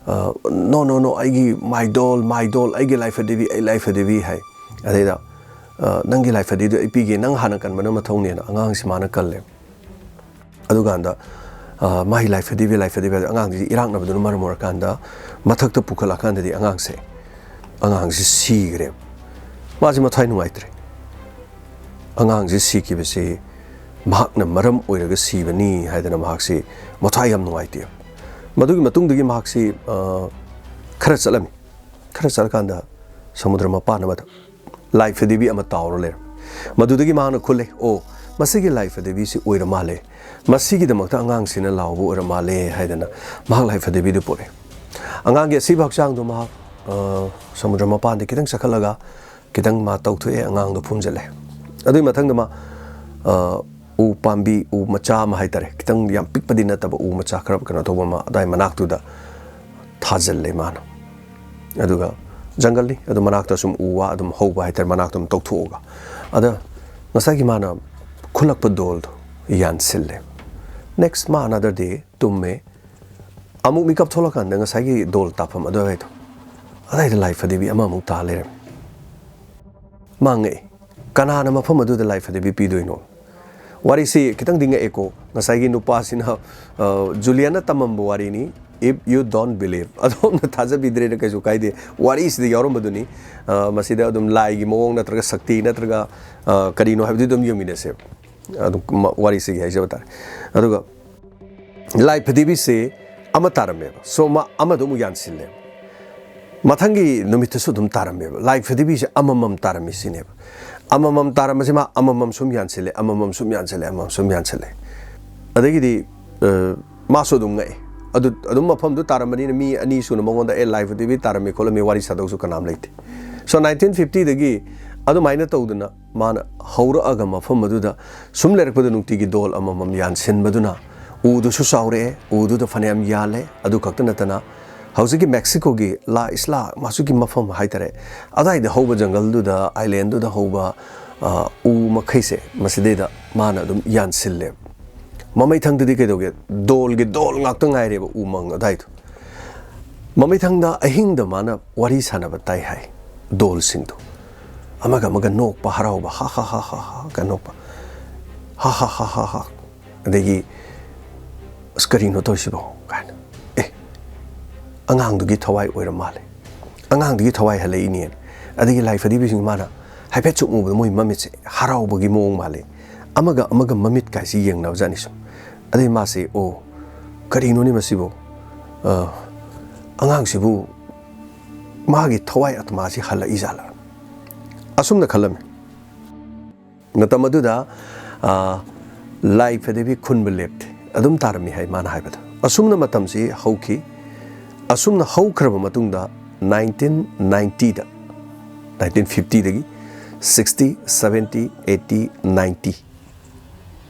ꯑ, "No, no, no, ꯑꯩꯒꯤ my doll, my doll, ꯑꯩꯒꯤ ꯂꯥꯏꯐ ꯗꯦꯕꯤ, ꯑꯩ ꯂꯥꯏꯐ ꯗꯦꯕꯤ" ꯍꯥꯏ꯫ ꯑꯗꯩꯗ, ꯑ, "ꯅꯪꯒꯤ ꯂꯥꯏꯐ ꯗꯦꯕꯤꯗꯣ ꯑꯩ ꯄꯤꯒꯦ, ꯅꯪ ꯍꯥꯟꯅ ꯀꯟꯕꯅ ꯃꯊꯧꯅꯦꯅ" ꯑꯉꯥꯡꯁꯤ ꯃꯥꯅ ꯀꯜꯂꯦꯕ꯫ ꯑꯗꯨꯀꯥꯟꯗ, ꯑ, ꯃꯥꯒꯤ ꯂꯥꯏꯐ ꯗꯦꯕꯤ, ꯂꯥꯏꯐ ꯗꯦꯕꯤ ꯍꯥꯏꯗꯣ ꯑꯉꯥꯡꯁꯤ ꯏꯔꯥꯛꯅꯕꯗꯨꯅ ꯃꯔꯝ ꯑꯣꯏꯔꯀꯥꯟꯗ ꯃꯊꯛꯇ ꯄꯨꯈꯠꯂꯛꯀꯥꯟꯗꯗꯤ ꯑꯉꯥꯡꯁꯦ, ꯑꯉꯥꯡꯁꯤ ꯁꯤꯈ꯭ꯔꯦꯕ꯫ ꯃꯥꯁꯦ ꯃꯊ꯭ꯋꯥꯏ ꯅꯨꯡꯉꯥꯏꯇ꯭ꯔꯦ꯫ ꯑꯉꯥꯡꯁꯤ ꯁꯤꯈꯤꯕꯁꯤ ꯃꯍꯥꯛꯅ ꯃꯔꯝ ꯑꯣꯏꯔꯒ ꯁꯤꯕꯅꯤ ꯍꯥꯏꯗꯅ ꯃꯍꯥꯛꯁꯤ ꯃꯊ꯭ꯋꯥꯏ ꯌꯥꯝ ꯅꯨꯡꯉꯥꯏꯇꯦꯕ꯫ ꯃꯗꯨꯒꯤ ꯃꯇꯨꯡꯗꯒꯤ ꯃꯍꯥꯛꯁꯤ, ꯑ, ꯈꯔ ꯆꯠꯂꯝꯃꯤ꯫ ꯈꯔ ꯆꯠꯂꯀꯥꯟꯗ ꯁꯃꯨꯗ꯭ꯔ ꯃꯄꯥꯟ ꯑꯃꯗ ꯂꯥꯏꯐ ꯗꯦꯕꯤ ꯑꯃ ꯇꯥꯎꯔ ꯂꯩꯔꯝꯃꯤ꯫ ꯃꯗꯨꯗꯒꯤ ꯃꯍꯥꯛꯅ ꯈꯨꯜꯂꯦ, "ꯑꯣ, ꯃꯁꯤꯒꯤ ꯂꯥꯏꯐ ꯗꯦꯕꯤꯁꯤ ꯑꯣꯏꯔ ꯃꯥꯜꯂꯦ꯫ ꯃꯁꯤꯒꯤꯗꯃꯛꯇ ꯑꯉꯥꯡꯁꯤꯅ ꯂꯥꯎꯕ ꯑꯣꯏꯔ ꯃꯥꯜꯂꯦ" ꯍꯥꯏꯗꯅ ꯃꯍꯥꯛ ꯂꯥꯏꯐ ꯗꯦꯕꯤꯗꯨ ꯄꯨꯔꯛꯑꯦ꯫ ꯑꯉꯥꯡꯒꯤ ꯑꯁꯤꯕ ꯍꯛꯆꯥꯡꯗꯣ ꯃꯍꯥꯛ, ꯑ, ꯁꯃꯨꯗ꯭ꯔ ꯃꯄꯥꯟꯗ ꯈꯤꯇꯪ ꯆꯠꯈꯠꯂꯒ ꯈꯤꯇꯪ ꯃꯥ ꯇꯧꯊꯣꯛꯑꯦ, ꯑꯉꯥꯡꯗꯣ ꯐꯨꯝꯖꯤꯜꯂꯦ꯫ ꯑꯗꯨꯒꯤ ꯃꯊꯪꯗ ꯃꯥ, ꯑ, ꯎ ꯄꯥꯝꯕꯤ, ꯎ ꯃꯆꯥ ꯑꯃ ꯍꯥꯏꯇꯥꯔꯦ, ꯈꯤꯇꯪ ꯌꯥꯝ ꯄꯤꯛꯄꯗꯤ ꯅꯠꯇꯕ ꯎ ꯃꯆꯥ ꯈꯔ ꯀꯩꯅꯣ ꯇꯧꯕ ꯑꯃ ꯑꯗꯥꯏ ꯃꯅꯥꯛꯇꯨꯗ ꯊꯥꯖꯤꯜꯂꯦ ꯃꯥꯅ꯫ ꯑꯗꯨꯒ ꯖꯪꯒꯜꯅꯤ, ꯑꯗꯨ ꯃꯅꯥꯛꯇ ꯁꯨꯝ ꯎ ꯋꯥ ꯑꯗꯨꯝ ꯍꯧꯕ ꯍꯥꯏꯇꯥꯔꯦ, ꯃꯅꯥꯛꯇ ꯑꯗꯨꯝ ꯇꯧꯊꯣꯛꯑꯒ꯫ ꯑꯗ ꯉꯁꯥꯏꯒꯤ ꯃꯥꯅ ꯈꯨꯜꯂꯛꯄ ꯗꯣꯜꯗꯣ ꯌꯥꯟꯁꯤꯜꯂꯦ꯫ Next ꯃꯥ another day ꯇꯨꯝꯃꯦ꯫ ꯑꯃꯨꯛ ꯃꯤꯀꯞ ꯊꯣꯛꯂꯀꯥꯟꯗ ꯉꯁꯥꯏꯒꯤ ꯗꯣꯜ ꯇꯥꯐꯝ ꯑꯗꯨꯋꯥꯏꯗꯣ, ꯑꯗꯥꯏꯗ ꯂꯥꯏ ꯐꯗꯤꯕꯤ ꯑꯃꯃꯨꯛ ꯇꯥ ꯂꯩꯔꯝꯃꯦ꯫ ꯃꯥ ꯉꯛꯏ꯫ ꯀꯅꯥꯅ ꯃꯐꯝ ꯑꯗꯨꯗ ꯂꯥꯏ ꯐꯗꯤꯕꯤ ꯄꯤꯗꯣꯏꯅꯣ? ꯋꯥꯔꯤꯁꯤ ꯈꯤꯇꯪꯗꯤ ꯉꯛꯑꯦꯀꯣ꯫ ꯉꯁꯥꯏꯒꯤ ꯅꯨꯄꯥꯁꯤꯅ, ꯑ, ꯖꯨꯂꯤꯌꯥꯅ ꯇꯝꯃꯝꯕ ꯋꯥꯔꯤꯅꯤ, "If you don't believe", ꯑꯗꯣꯝꯅ ꯊꯥꯖꯕꯤꯗ꯭ꯔꯦꯅ ꯀꯩꯁꯨ ꯀꯥꯏꯗꯦ, ꯋꯥꯔꯤꯁꯤꯗ ꯌꯥꯎꯔꯝꯕꯗꯨꯅꯤ꯫ ꯑ, ꯃꯁꯤꯗ ꯑꯗꯨꯝ ꯂꯥꯏꯒꯤ ꯃꯑꯣꯡ ꯅꯠꯇ꯭ꯔꯒ ꯁꯛꯇꯤ ꯅꯠꯇ꯭ꯔꯒ, ꯑ, ꯀꯔꯤꯅꯣ ꯍꯥꯏꯕꯗꯨ ꯑꯗꯨꯝ ꯌꯦꯡꯃꯤꯟꯅꯁꯦ꯫ ꯑꯗꯨꯝ ꯃ-, ꯋꯥꯔꯤꯁꯤꯒꯤ ꯍꯥꯏꯖꯕ ꯇꯥꯔꯦ꯫ ꯑꯗꯨꯒ ꯂꯥꯏ ꯐꯗꯤꯕꯤꯁꯦ ꯑꯃ ꯇꯥꯔꯝꯃꯦꯕ꯫ So, ꯃꯥ ꯑꯃꯗꯣ ꯑꯃꯨꯛ ꯌꯥꯟꯁꯤꯜꯂꯦꯕ꯫ ꯃꯊꯪꯒꯤ ꯅꯨꯃꯤꯠꯇꯁꯨ ꯑꯗꯨꯝ ꯇꯥꯔꯝꯃꯦꯕ꯫ ꯂꯥꯏ ꯐꯗꯤꯕꯤꯁꯦ ꯑꯃꯃꯝ ꯇꯥꯔꯝꯃꯤ ꯁꯤꯅꯦꯕ꯫ ꯑꯃꯃꯝ ꯇꯥꯔꯝꯕꯁꯦ ꯃꯥ ꯑꯃꯃꯝ ꯁꯨꯝ ꯌꯥꯟꯁꯤꯜꯂꯦ, ꯑꯃꯃꯝ ꯁꯨꯝ ꯌꯥꯟꯁꯤꯜꯂꯦ, ꯑꯃꯃꯝ ꯁꯨꯝ ꯌꯥꯟꯁꯤꯜꯂꯦ꯫ ꯑꯗꯒꯤꯗꯤ, ꯑ, ꯃꯥꯁꯨ ꯑꯗꯨꯝ ꯉꯛꯑꯦ꯫ ꯑꯗꯨ ꯑꯗꯨꯝ ꯃꯐꯝꯗꯨ ꯇꯥꯔꯝꯕꯅꯤꯅ ꯃꯤ ꯑꯅꯤ ꯁꯨꯅ ꯃꯉꯣꯟꯗ, "ꯑꯦ, ꯂꯥꯏ ꯐꯗꯤꯕꯤ ꯇꯥꯔꯝꯃꯤ ꯈꯣꯠꯂꯝꯃꯤ" ꯋꯥꯔꯤ ꯁꯥꯗꯧꯁꯨ ꯀꯅꯥꯝ ꯂꯩꯇꯦ꯫ So, nineteen fifty ꯗꯒꯤ ꯑꯗꯨꯃꯥꯏꯅ ꯇꯧꯗꯅ ꯃꯥꯅ ꯍꯧꯔꯛꯑꯒ ꯃꯐꯝ ꯑꯗꯨꯗ ꯁꯨꯝ ꯂꯩꯔꯛꯄꯗ ꯅꯨꯡꯇꯤꯒꯤ ꯗꯣꯜ ꯑꯃꯃꯝ ꯌꯥꯟꯁꯤꯟꯕꯗꯨꯅ ꯎꯗꯨꯁꯨ ꯆꯥꯎꯔꯛꯑꯦ, ꯎꯗꯨꯗ ꯐꯅꯌꯥꯝ ꯌꯥꯜꯂꯦ꯫ ꯑꯗꯨ ꯈꯛꯇ ꯅꯠꯇꯅ ꯍꯧꯖꯤꯛꯀꯤ ꯃꯦꯛꯁꯤꯀꯣꯒꯤ ꯂꯥ ꯏꯁꯂꯥ ꯃꯥꯁꯨꯀꯤ ꯃꯐꯝ ꯍꯥꯏꯇꯥꯔꯦ, ꯑꯗꯥꯏꯗ ꯍꯧꯕ ꯖꯪꯒꯜꯗꯨꯗ, ꯑꯥꯏꯂꯦꯟꯗꯨꯗ ꯍꯧꯕ, ꯑ, ꯎ ꯃꯈꯩꯁꯦ ꯃꯁꯤꯗꯩꯗ ꯃꯥꯅ ꯑꯗꯨꯝ ꯌꯥꯟꯁꯤꯜꯂꯦꯕ꯫ ꯃꯃꯩꯊꯪꯗꯗꯤ ꯀꯩꯗꯧꯒꯦ? ꯗꯣꯜꯒꯤ ꯗꯣꯜ ꯉꯥꯛꯇ ꯉꯥꯏꯔꯦꯕ ꯎꯃꯪ ꯑꯗꯥꯏꯗꯣ꯫ ꯃꯃꯩꯊꯪꯗ ꯑꯍꯤꯡꯗ ꯃꯥꯅ ꯋꯥꯔꯤ ꯁꯥꯟꯅꯕ ꯇꯥꯏ ꯍꯥꯏ, ꯗꯣꯜꯁꯤꯡꯗꯣ꯫ ꯑꯃꯒ ꯑꯃꯒ ꯅꯣꯛꯄ, ꯍꯔꯥꯎꯕ, "ꯍꯥ ꯍꯥ ꯍꯥ ꯍꯥ ꯍꯥ" ꯀ ꯅꯣꯛꯄ, "ꯍꯥ ꯍꯥ ꯍꯥ ꯍꯥ ꯍꯥ"꯫ ꯑꯗꯒꯤ, "ꯑꯁ, ꯀꯔꯤꯅꯣ ꯇꯧꯔꯤꯁꯤꯕꯣ?" ꯀꯥꯏꯅ꯫ "ꯑꯦ, ꯑꯉꯥꯡꯗꯨꯒꯤ ꯊꯋꯥꯏ ꯑꯣꯏꯔ ꯃꯥꯜꯂꯦ, ꯑꯉꯥꯡꯗꯨꯒꯤ ꯊꯋꯥꯏ ꯍꯜꯂꯛꯏꯅꯦꯅ"꯫ ꯑꯗꯒꯤ ꯂꯥꯏ ꯐꯗꯤꯕꯤꯁꯤꯡ ꯃꯥꯅ ꯍꯥꯏꯐꯦꯠ ꯁꯨꯝ ꯎꯕꯗ ꯃꯣꯏ ꯃꯃꯤꯠꯁꯦ ꯍꯔꯥꯎꯕꯒꯤ ꯃꯑꯣꯡ ꯃꯥꯜꯂꯦ, ꯑꯃꯒ ꯑꯃꯒ ꯃꯃꯤꯠ ꯀꯥꯏꯁꯤ ꯌꯦꯡꯅꯕꯖꯥꯠꯅꯤ ꯁꯨꯝ꯫ ꯑꯗꯩ ꯃꯥꯁꯦ, "ꯑꯣ, ꯀꯔꯤꯅꯣꯅꯦ ꯃꯁꯤꯕꯨ? ꯑ, ꯑꯉꯥꯡꯁꯤꯕꯨ ꯃꯥꯒꯤ ꯊꯋꯥꯏ ꯑꯇꯃꯥꯁꯤ ꯍꯜꯂꯛꯏ ꯖꯥꯠꯂꯥ?" ꯑꯁꯨꯝꯅ ꯈꯜꯂꯝꯃꯤ꯫ ꯃꯇꯝ ꯑꯗꯨꯗ, ꯑ, ꯂꯥꯏ ꯐꯗꯤꯕꯤ ꯈꯨꯟꯕ ꯂꯦꯞꯇꯦ, ꯑꯗꯨꯝ ꯇꯥꯔꯝꯃꯤ ꯍꯥꯏ ꯃꯥꯅ ꯍꯥꯏꯕꯗ꯫ ꯑꯁꯨꯝꯅ ꯃꯇꯝꯁꯤ ꯍꯧꯈꯤ꯫ ꯑꯁꯨꯝꯅ ꯍꯧꯈ꯭ꯔꯕ ꯃꯇꯨꯡꯗ nineteen ninety ꯗ, nineteen fifty ꯗꯒꯤ sixty, seventy, eighty, ninety,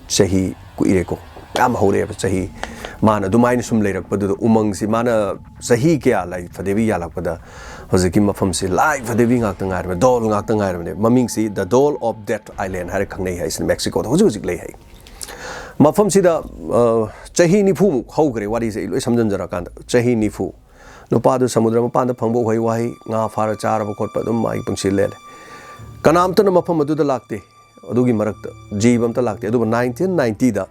ꯆꯍꯤ ꯀꯨꯏꯔꯦꯀꯣ, ꯌꯥꯝ ꯍꯧꯔꯛꯑꯦꯕ, ꯆꯍꯤ ꯃꯥꯅ ꯑꯗꯨꯃꯥꯏꯅ ꯁꯨꯝ ꯂꯩꯔꯛꯄꯗꯨꯗ ꯎꯃꯪꯁꯤ ꯃꯥꯅ ꯆꯍꯤ ꯀꯌꯥ ꯂꯥꯏꯐ ꯗꯦꯕꯤ ꯌꯥꯜꯂꯛꯄꯗ ꯍꯧꯖꯤꯛꯀꯤ ꯃꯐꯝꯁꯤ ꯂꯥꯏꯐ ꯗꯦꯕꯤ ꯉꯥꯛꯇ ꯉꯥꯏꯔꯕꯅꯦ, ꯗꯣꯜ ꯉꯥꯛꯇ ꯉꯥꯏꯔꯕꯅꯦ꯫ ꯃꯃꯤꯡꯁꯤ The Doll of Death Island ꯍꯥꯏꯔ ꯈꯪꯅꯩ ꯍꯥꯏꯁꯤꯅ ꯃꯦꯛꯁꯤꯀꯣꯗ ꯍꯧꯖꯤꯛ ꯍꯧꯖꯤꯛ ꯂꯩ ꯍꯥꯏ꯫ ꯃꯐꯝꯁꯤꯗ, ꯑ, ꯆꯍꯤ ꯅꯤꯐꯨꯃꯨꯛ ꯍꯧꯈ꯭ꯔꯦ ꯋꯥꯔꯤꯁꯦ ꯑꯩ ꯂꯣꯏ ꯁꯝꯖꯤꯟꯖꯔꯀꯥꯟꯗ꯫ ꯆꯍꯤ ꯅꯤꯐꯨ꯫ ꯅꯨꯄꯥꯗꯨ ꯁꯃꯨꯗ꯭ꯔ ꯃꯄꯥꯟꯗ ꯐꯪꯕ ꯎꯍꯩ ꯋꯥꯍꯩ, ꯉꯥ ꯐꯥꯔ ꯆꯥꯔꯕ ꯈꯣꯠꯄ ꯑꯗꯨꯝ ꯃꯥꯒꯤ ꯄꯨꯟꯁꯤ ꯂꯦꯜꯂꯦ꯫ ꯀꯅꯥꯝꯇꯅ ꯃꯐꯝ ꯑꯗꯨꯗ ꯂꯥꯛꯇꯦ꯫ ꯑꯗꯨꯒꯤ ꯃꯔꯛꯇ ꯖꯤꯕ ꯑꯝꯇ ꯂꯥꯛꯇꯦ꯫ ꯑꯗꯨꯕꯨ ꯅꯥꯏꯟꯇꯤꯟ ꯅꯥꯏꯟꯇꯤꯗ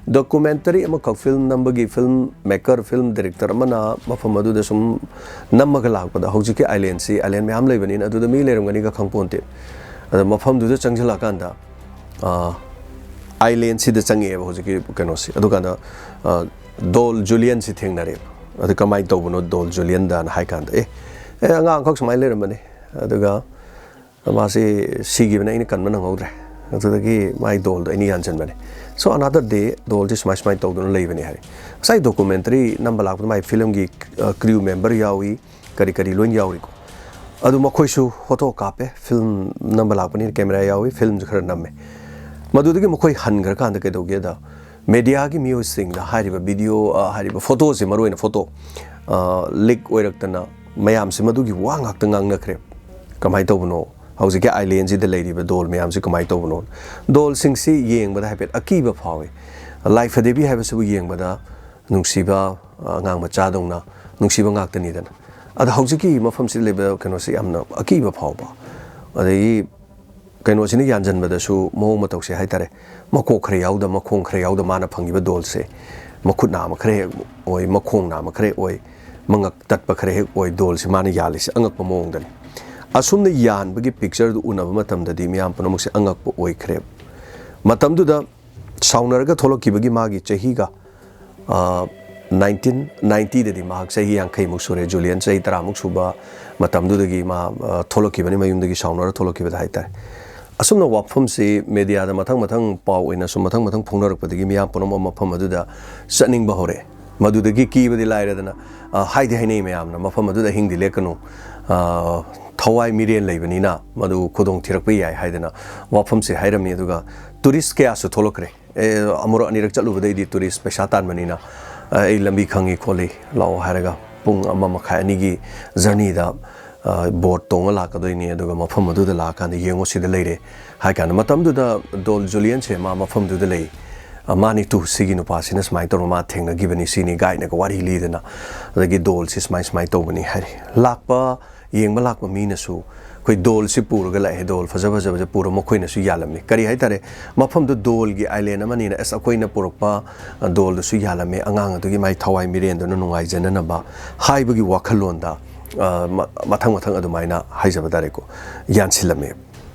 ꯗꯣꯀꯨꯃꯦꯟꯇꯔꯤ ꯑꯃꯈꯛ, ꯐꯤꯂꯝ ꯅꯝꯕꯒꯤ ꯐꯤꯂꯝ ꯃꯦꯀꯔ, ꯐꯤꯂꯝ ꯗꯥꯏꯔꯦꯛꯇꯔ ꯑꯃꯅ ꯃꯐꯝ ꯑꯗꯨꯗ ꯁꯨꯝ ꯅꯝꯃꯒ ꯂꯥꯛꯄꯗ, ꯍꯧꯖꯤꯛꯀꯤ ꯑꯥꯏꯂꯦꯟꯁꯤ, ꯑꯥꯏꯂꯦꯟ ꯃꯌꯥꯝ ꯂꯩꯕꯅꯤꯅ ꯑꯗꯨꯗ ꯃꯤ ꯂꯩꯔꯝꯒꯅꯤꯒ ꯈꯪꯄꯣꯟꯇꯦ꯫ ꯑꯗ ꯃꯐꯝꯗꯨꯗ ꯆꯪꯁꯤꯜꯂꯛꯑꯀꯥꯟꯗ, ꯑ, ꯑꯥꯏꯂꯦꯟꯁꯤꯗ ꯆꯪꯉꯛꯑꯦꯕ ꯍꯧꯖꯤꯛꯀꯤ ꯀꯩꯅꯣꯁꯤ꯫ ꯑꯗꯨꯀꯥꯟꯗ, ꯑ, ꯗꯣꯜ ꯖꯨꯂꯤꯌꯟꯁꯤ ꯊꯦꯡꯅꯔꯦꯕ꯫ ꯑꯗꯨ ꯀꯃꯥꯏꯅ ꯇꯧꯕꯅꯣ ꯗꯣꯜ ꯖꯨꯂꯤꯌꯟꯗꯅ ꯍꯥꯏ ꯀꯥꯟꯗ, "ꯑꯦ, ꯑꯦ, ꯑꯉꯥꯡ ꯑꯃꯈꯛ ꯁꯨꯃꯥꯏꯅ ꯂꯩꯔꯝꯕꯅꯦ꯫ ꯑꯗꯨꯒ ꯃꯥꯁꯤ ꯁꯤꯈꯤꯕꯅꯦ, ꯑꯩꯅ ꯀꯟꯕ ꯅꯪꯍꯧꯗ꯭ꯔꯦ꯫ ꯑꯗꯨꯗꯒꯤ ꯃꯥꯏ ꯗꯣꯜꯗꯣ ꯑꯩꯅ ꯌꯥꯟꯁꯤꯟꯕꯅꯦ꯫ So another day ꯗꯣꯜꯁꯤ ꯁꯨꯃꯥꯏ ꯁꯨꯃꯥꯏꯅ ꯇꯧꯗꯨꯅ ꯂꯩꯕꯅꯦ" ꯍꯥꯏꯔꯦ꯫ ꯉꯁꯥꯏ ꯗꯣꯀꯨꯃꯦꯟꯇꯔꯤ ꯅꯝꯕ ꯂꯥꯛꯄꯗ ꯃꯥꯏ ꯐꯤꯂꯝꯒꯤ, ꯑ, ꯀ꯭ꯔꯤꯌꯨ ꯃꯦꯝꯕꯔ ꯌꯥꯎꯏ, ꯀꯔꯤ ꯀꯔꯤ ꯂꯣꯏ ꯌꯥꯎꯔꯤꯀꯣ꯫ ꯑꯗꯨ ꯃꯈꯣꯏꯁꯨ ꯐꯣꯇꯣ ꯀꯥꯞꯄꯦ, ꯐꯤꯂꯝ ꯅꯝꯕ ꯂꯥꯛꯄꯅꯤꯅ ꯀꯦꯃꯦꯔꯥ ꯌꯥꯎꯏ, ꯐꯤꯂꯝꯁꯨ ꯈꯔ ꯅꯝꯃꯦ꯫ ꯃꯗꯨꯗꯒꯤ ꯃꯈꯣꯏ ꯍꯟꯈ꯭ꯔꯀꯥꯟꯗ ꯀꯩꯗꯧꯒꯦꯗ, ꯃꯦꯗꯤꯌꯥꯒꯤ ꯃꯤꯑꯣꯏꯁꯤꯡꯗ ꯍꯥꯏꯔꯤꯕ ꯚꯤꯗꯤꯑꯣ, ꯑ, ꯍꯥꯏꯔꯤꯕ ꯐꯣꯇꯣꯁꯦ, ꯃꯔꯨꯑꯣꯏꯅ ꯐꯣꯇꯣ, ꯑ, ꯂꯤꯛ ꯑꯣꯏꯔꯛꯇꯅ ꯃꯌꯥꯝꯁꯦ ꯃꯗꯨꯒꯤ ꯋꯥ ꯉꯥꯛꯇ ꯉꯥꯡꯅꯈ꯭ꯔꯦ꯫ ꯀꯃꯥꯏꯅ ꯇꯧꯕꯅꯣ? ꯍꯧꯖꯤꯛꯀꯤ ꯑꯥꯏꯂꯦꯟꯁꯤꯗ ꯂꯩꯔꯤꯕ ꯗꯣꯜ ꯃꯌꯥꯝꯁꯤ ꯀꯃꯥꯏꯅ ꯇꯧꯕꯅꯣ? ꯗꯣꯜꯁꯤꯡꯁꯤ ꯌꯦꯡꯕꯗ ꯍꯥꯏꯐꯦꯠ ꯑꯀꯤꯕ ꯐꯥꯎꯏ꯫ ꯂꯥꯏꯐ ꯗꯦꯕꯤ ꯍꯥꯏꯕꯁꯤꯕꯨ ꯌꯦꯡꯕꯗ ꯅꯨꯡꯁꯤꯕ, ꯑꯉꯥꯡ ꯃꯆꯥꯗꯧꯅ ꯅꯨꯡꯁꯤꯕ ꯉꯥꯛꯇꯅꯤꯗꯅ꯫ ꯑꯗ ꯍꯧꯖꯤꯛꯀꯤ ꯃꯐꯝꯁꯤꯗ ꯂꯩꯕ ꯀꯩꯅꯣꯁꯤ ꯌꯥꯝꯅ ꯑꯀꯤꯕ ꯐꯥꯎꯕ꯫ ꯑꯗꯒꯤ ꯀꯩꯅꯣꯁꯤꯅ ꯌꯥꯟꯁꯤꯟꯕꯗꯁꯨ ꯃꯑꯣꯡ ꯃꯇꯧꯁꯦ ꯍꯥꯏꯇꯥꯔꯦ, ꯃꯀꯣꯛ ꯈꯔ ꯌꯥꯎꯗ, ꯃꯈꯣꯡ ꯈꯔ ꯌꯥꯎꯗ ꯃꯥꯅ ꯐꯪꯉꯤꯕ ꯗꯣꯜꯁꯦ, ꯃꯈꯨꯠ ꯅꯥꯝꯃ ꯈꯔ ꯍꯦꯛ ꯑꯣꯏ, ꯃꯈꯣꯡ ꯅꯥꯝꯃ ꯈꯔ ꯍꯦꯛ ꯑꯣꯏ, ꯃꯉꯛ ꯇꯠꯄ ꯈꯔ ꯍꯦꯛ ꯑꯣꯏ, ꯗꯣꯜꯁꯦ ꯃꯥꯅ ꯌꯥꯜꯂꯤꯁꯦ ꯑꯉꯛꯄ ꯃꯑꯣꯡꯗꯅꯤ꯫ ꯑꯁꯨꯝꯅ ꯌꯥꯟꯕꯒꯤ ꯄꯤꯛꯆꯔꯗꯨ ꯎꯅꯕ ꯃꯇꯝꯗꯗꯤ ꯃꯤꯌꯥꯝ ꯄꯨꯝꯅꯃꯛꯁꯦ ꯑꯉꯛꯄ ꯑꯣꯏꯈ꯭ꯔꯦꯕ꯫ ꯃꯇꯝꯗꯨꯗ ꯁꯥꯎꯅꯔꯒ ꯊꯣꯛꯂꯛꯈꯤꯕꯒꯤ ꯃꯥꯒꯤ ꯆꯍꯤꯒ, ꯑ, ꯅꯥꯏꯟꯇꯤꯟ ꯅꯥꯏꯟꯇꯤꯗꯗꯤ ꯃꯍꯥꯛ ꯆꯍꯤ ꯌꯥꯡꯈꯩꯃꯨꯛ ꯁꯨꯔꯦ꯫ ꯖꯨꯂꯤꯌꯟ ꯆꯍꯤ ꯇꯔꯥꯃꯨꯛ ꯁꯨꯕ ꯃꯇꯝꯗꯨꯗꯒꯤ ꯃꯥ, ꯑ, ꯊꯣꯛꯂꯛꯈꯤꯕꯅꯤ, ꯃꯌꯨꯝꯗꯒꯤ ꯁꯥꯎꯅꯔ ꯊꯣꯛꯂꯛꯈꯤꯕꯗ ꯍꯥꯏꯇꯥꯔꯦ꯫ ꯑꯁꯨꯝꯅ ꯋꯥꯐꯝꯁꯤ ꯃꯦꯗꯤꯌꯥꯗ ꯃꯊꯪ ꯃꯊꯪ ꯄꯥꯎ ꯑꯣꯏꯅ ꯁꯨꯝ ꯃꯊꯪ ꯃꯊꯪ ꯐꯣꯡꯅꯔꯛꯄꯗꯒꯤ ꯃꯤꯌꯥꯝ ꯄꯨꯝꯅꯃꯛ ꯃꯐꯝ ꯑꯗꯨꯗ ꯆꯠꯅꯤꯡꯕ ꯍꯧꯔꯛꯑꯦ꯫ ꯃꯗꯨꯗꯒꯤ ꯀꯤꯕꯗꯤ ꯂꯥꯏꯔꯗꯅ, ꯑ, ꯍꯥꯏꯗꯤ ꯍꯥꯏꯅꯩ ꯃꯌꯥꯝꯅ, "ꯃꯐꯝ ꯑꯗꯨꯗ ꯑꯍꯤꯡꯗꯤ ꯂꯦꯛꯀꯅꯨ, ꯑ, ꯊꯋꯥꯏ ꯃꯤꯔꯦꯟ ꯂꯩꯕꯅꯤꯅ ꯃꯗꯨ ꯈꯨꯗꯣꯡ ꯊꯤꯔꯛꯄ ꯌꯥꯏ" ꯍꯥꯏꯗꯅ ꯋꯥꯐꯝꯁꯦ ꯍꯥꯏꯔꯝꯃꯤ꯫ ꯑꯗꯨꯒ ꯇꯨꯔꯤꯁ ꯀꯌꯥꯁꯨ ꯊꯣꯛꯂꯛꯈ꯭ꯔꯦ꯫ ꯑꯦ, ꯑꯃꯨꯔꯛ ꯑꯅꯤꯔꯛ ꯆꯠꯂꯨꯕꯗꯩꯗꯤ ꯇꯨꯔꯤꯁ ꯄꯩꯁꯥ ꯇꯥꯟꯕꯅꯤꯅ, ꯑꯩ ꯂꯝꯕꯤ ꯈꯪꯉꯤ ꯈꯣꯠꯂꯤ, ꯂꯥꯛꯑꯣ ꯍꯥꯏꯔꯒ ꯄꯨꯡ ꯑꯃ ꯃꯈꯥꯏ ꯑꯅꯤꯒꯤ ꯖꯔꯅꯤꯗ ꯕꯣꯠ ꯇꯣꯡꯉ ꯂꯥꯛꯀꯗꯣꯏꯅꯤ, ꯑꯗꯨꯒ ꯃꯐꯝ ꯑꯗꯨꯗ ꯂꯥꯛꯑꯀꯥꯟꯗ ꯌꯦꯡꯉꯣ, ꯁꯤꯗ ꯂꯩꯔꯦ ꯍꯥꯏ ꯀꯥꯟꯗ, ꯃꯇꯝꯗꯨꯗ ꯗꯣꯜ ꯖꯨꯂꯤꯌꯟꯁꯦ ꯃꯥ ꯃꯐꯝꯗꯨꯗ ꯂꯩ꯫ "ꯃꯥꯅꯤ ꯇꯨ, ꯁꯤꯒꯤ ꯅꯨꯄꯥꯁꯤꯅ ꯁꯨꯃꯥꯏꯅ ꯇꯧꯔꯒ ꯃꯥ ꯊꯦꯡꯅꯈꯤꯕꯅꯤ, ꯁꯤꯅꯤ" ꯒꯥꯏꯗꯅꯒ ꯋꯥꯔꯤ ꯂꯤꯗꯅ, ꯑꯗꯒꯤ ꯗꯣꯜꯁꯤ ꯁꯨꯃꯥꯏ ꯁꯨꯃꯥꯏꯅ ꯇꯧꯕꯅꯤ ꯍꯥꯏꯔꯤ꯫ ꯂꯥꯛꯄ, ꯌꯦꯡꯕ ꯂꯥꯛꯄ ꯃꯤꯅꯁꯨ ꯑꯩꯈꯣꯏ ꯗꯣꯜꯁꯤ ꯄꯨꯔꯒ ꯂꯥꯛꯑꯦ, ꯗꯣꯜ ꯐꯖ ꯐꯖꯕꯁꯦ ꯄꯨꯔ ꯃꯈꯣꯏꯅꯁꯨ ꯌꯥꯜꯂꯝꯃꯤ꯫ ꯀꯔꯤ ꯍꯥꯏꯇꯥꯔꯦ, ꯃꯐꯝꯗꯨ ꯗꯣꯜꯒꯤ ꯑꯥꯏꯂꯦꯟ ꯑꯃꯅꯤꯅ, "ꯑꯁ, ꯑꯩꯈꯣꯏꯅ ꯄꯨꯔꯛꯄ ꯗꯣꯜꯗꯨꯁꯨ ꯌꯥꯜꯂꯝꯃꯦ, ꯑꯉꯥꯡ ꯑꯗꯨꯒꯤ ꯃꯥꯏ ꯊꯋꯥꯏ ꯃꯤꯔꯦꯟꯗꯨꯅ ꯅꯨꯡꯉꯥꯏꯖꯅꯅꯕ" ꯍꯥꯏꯕꯒꯤ ꯋꯥꯈꯜꯂꯣꯟꯗ, ꯑ, ꯃ-, ꯃꯊꯪ ꯃꯊꯪ ꯑꯗꯨꯃꯥꯏꯅ ꯍꯥꯏꯖꯕ ꯇꯥꯔꯦꯀꯣ, ꯌꯥꯟꯁꯤꯜꯂꯝꯃꯦ꯫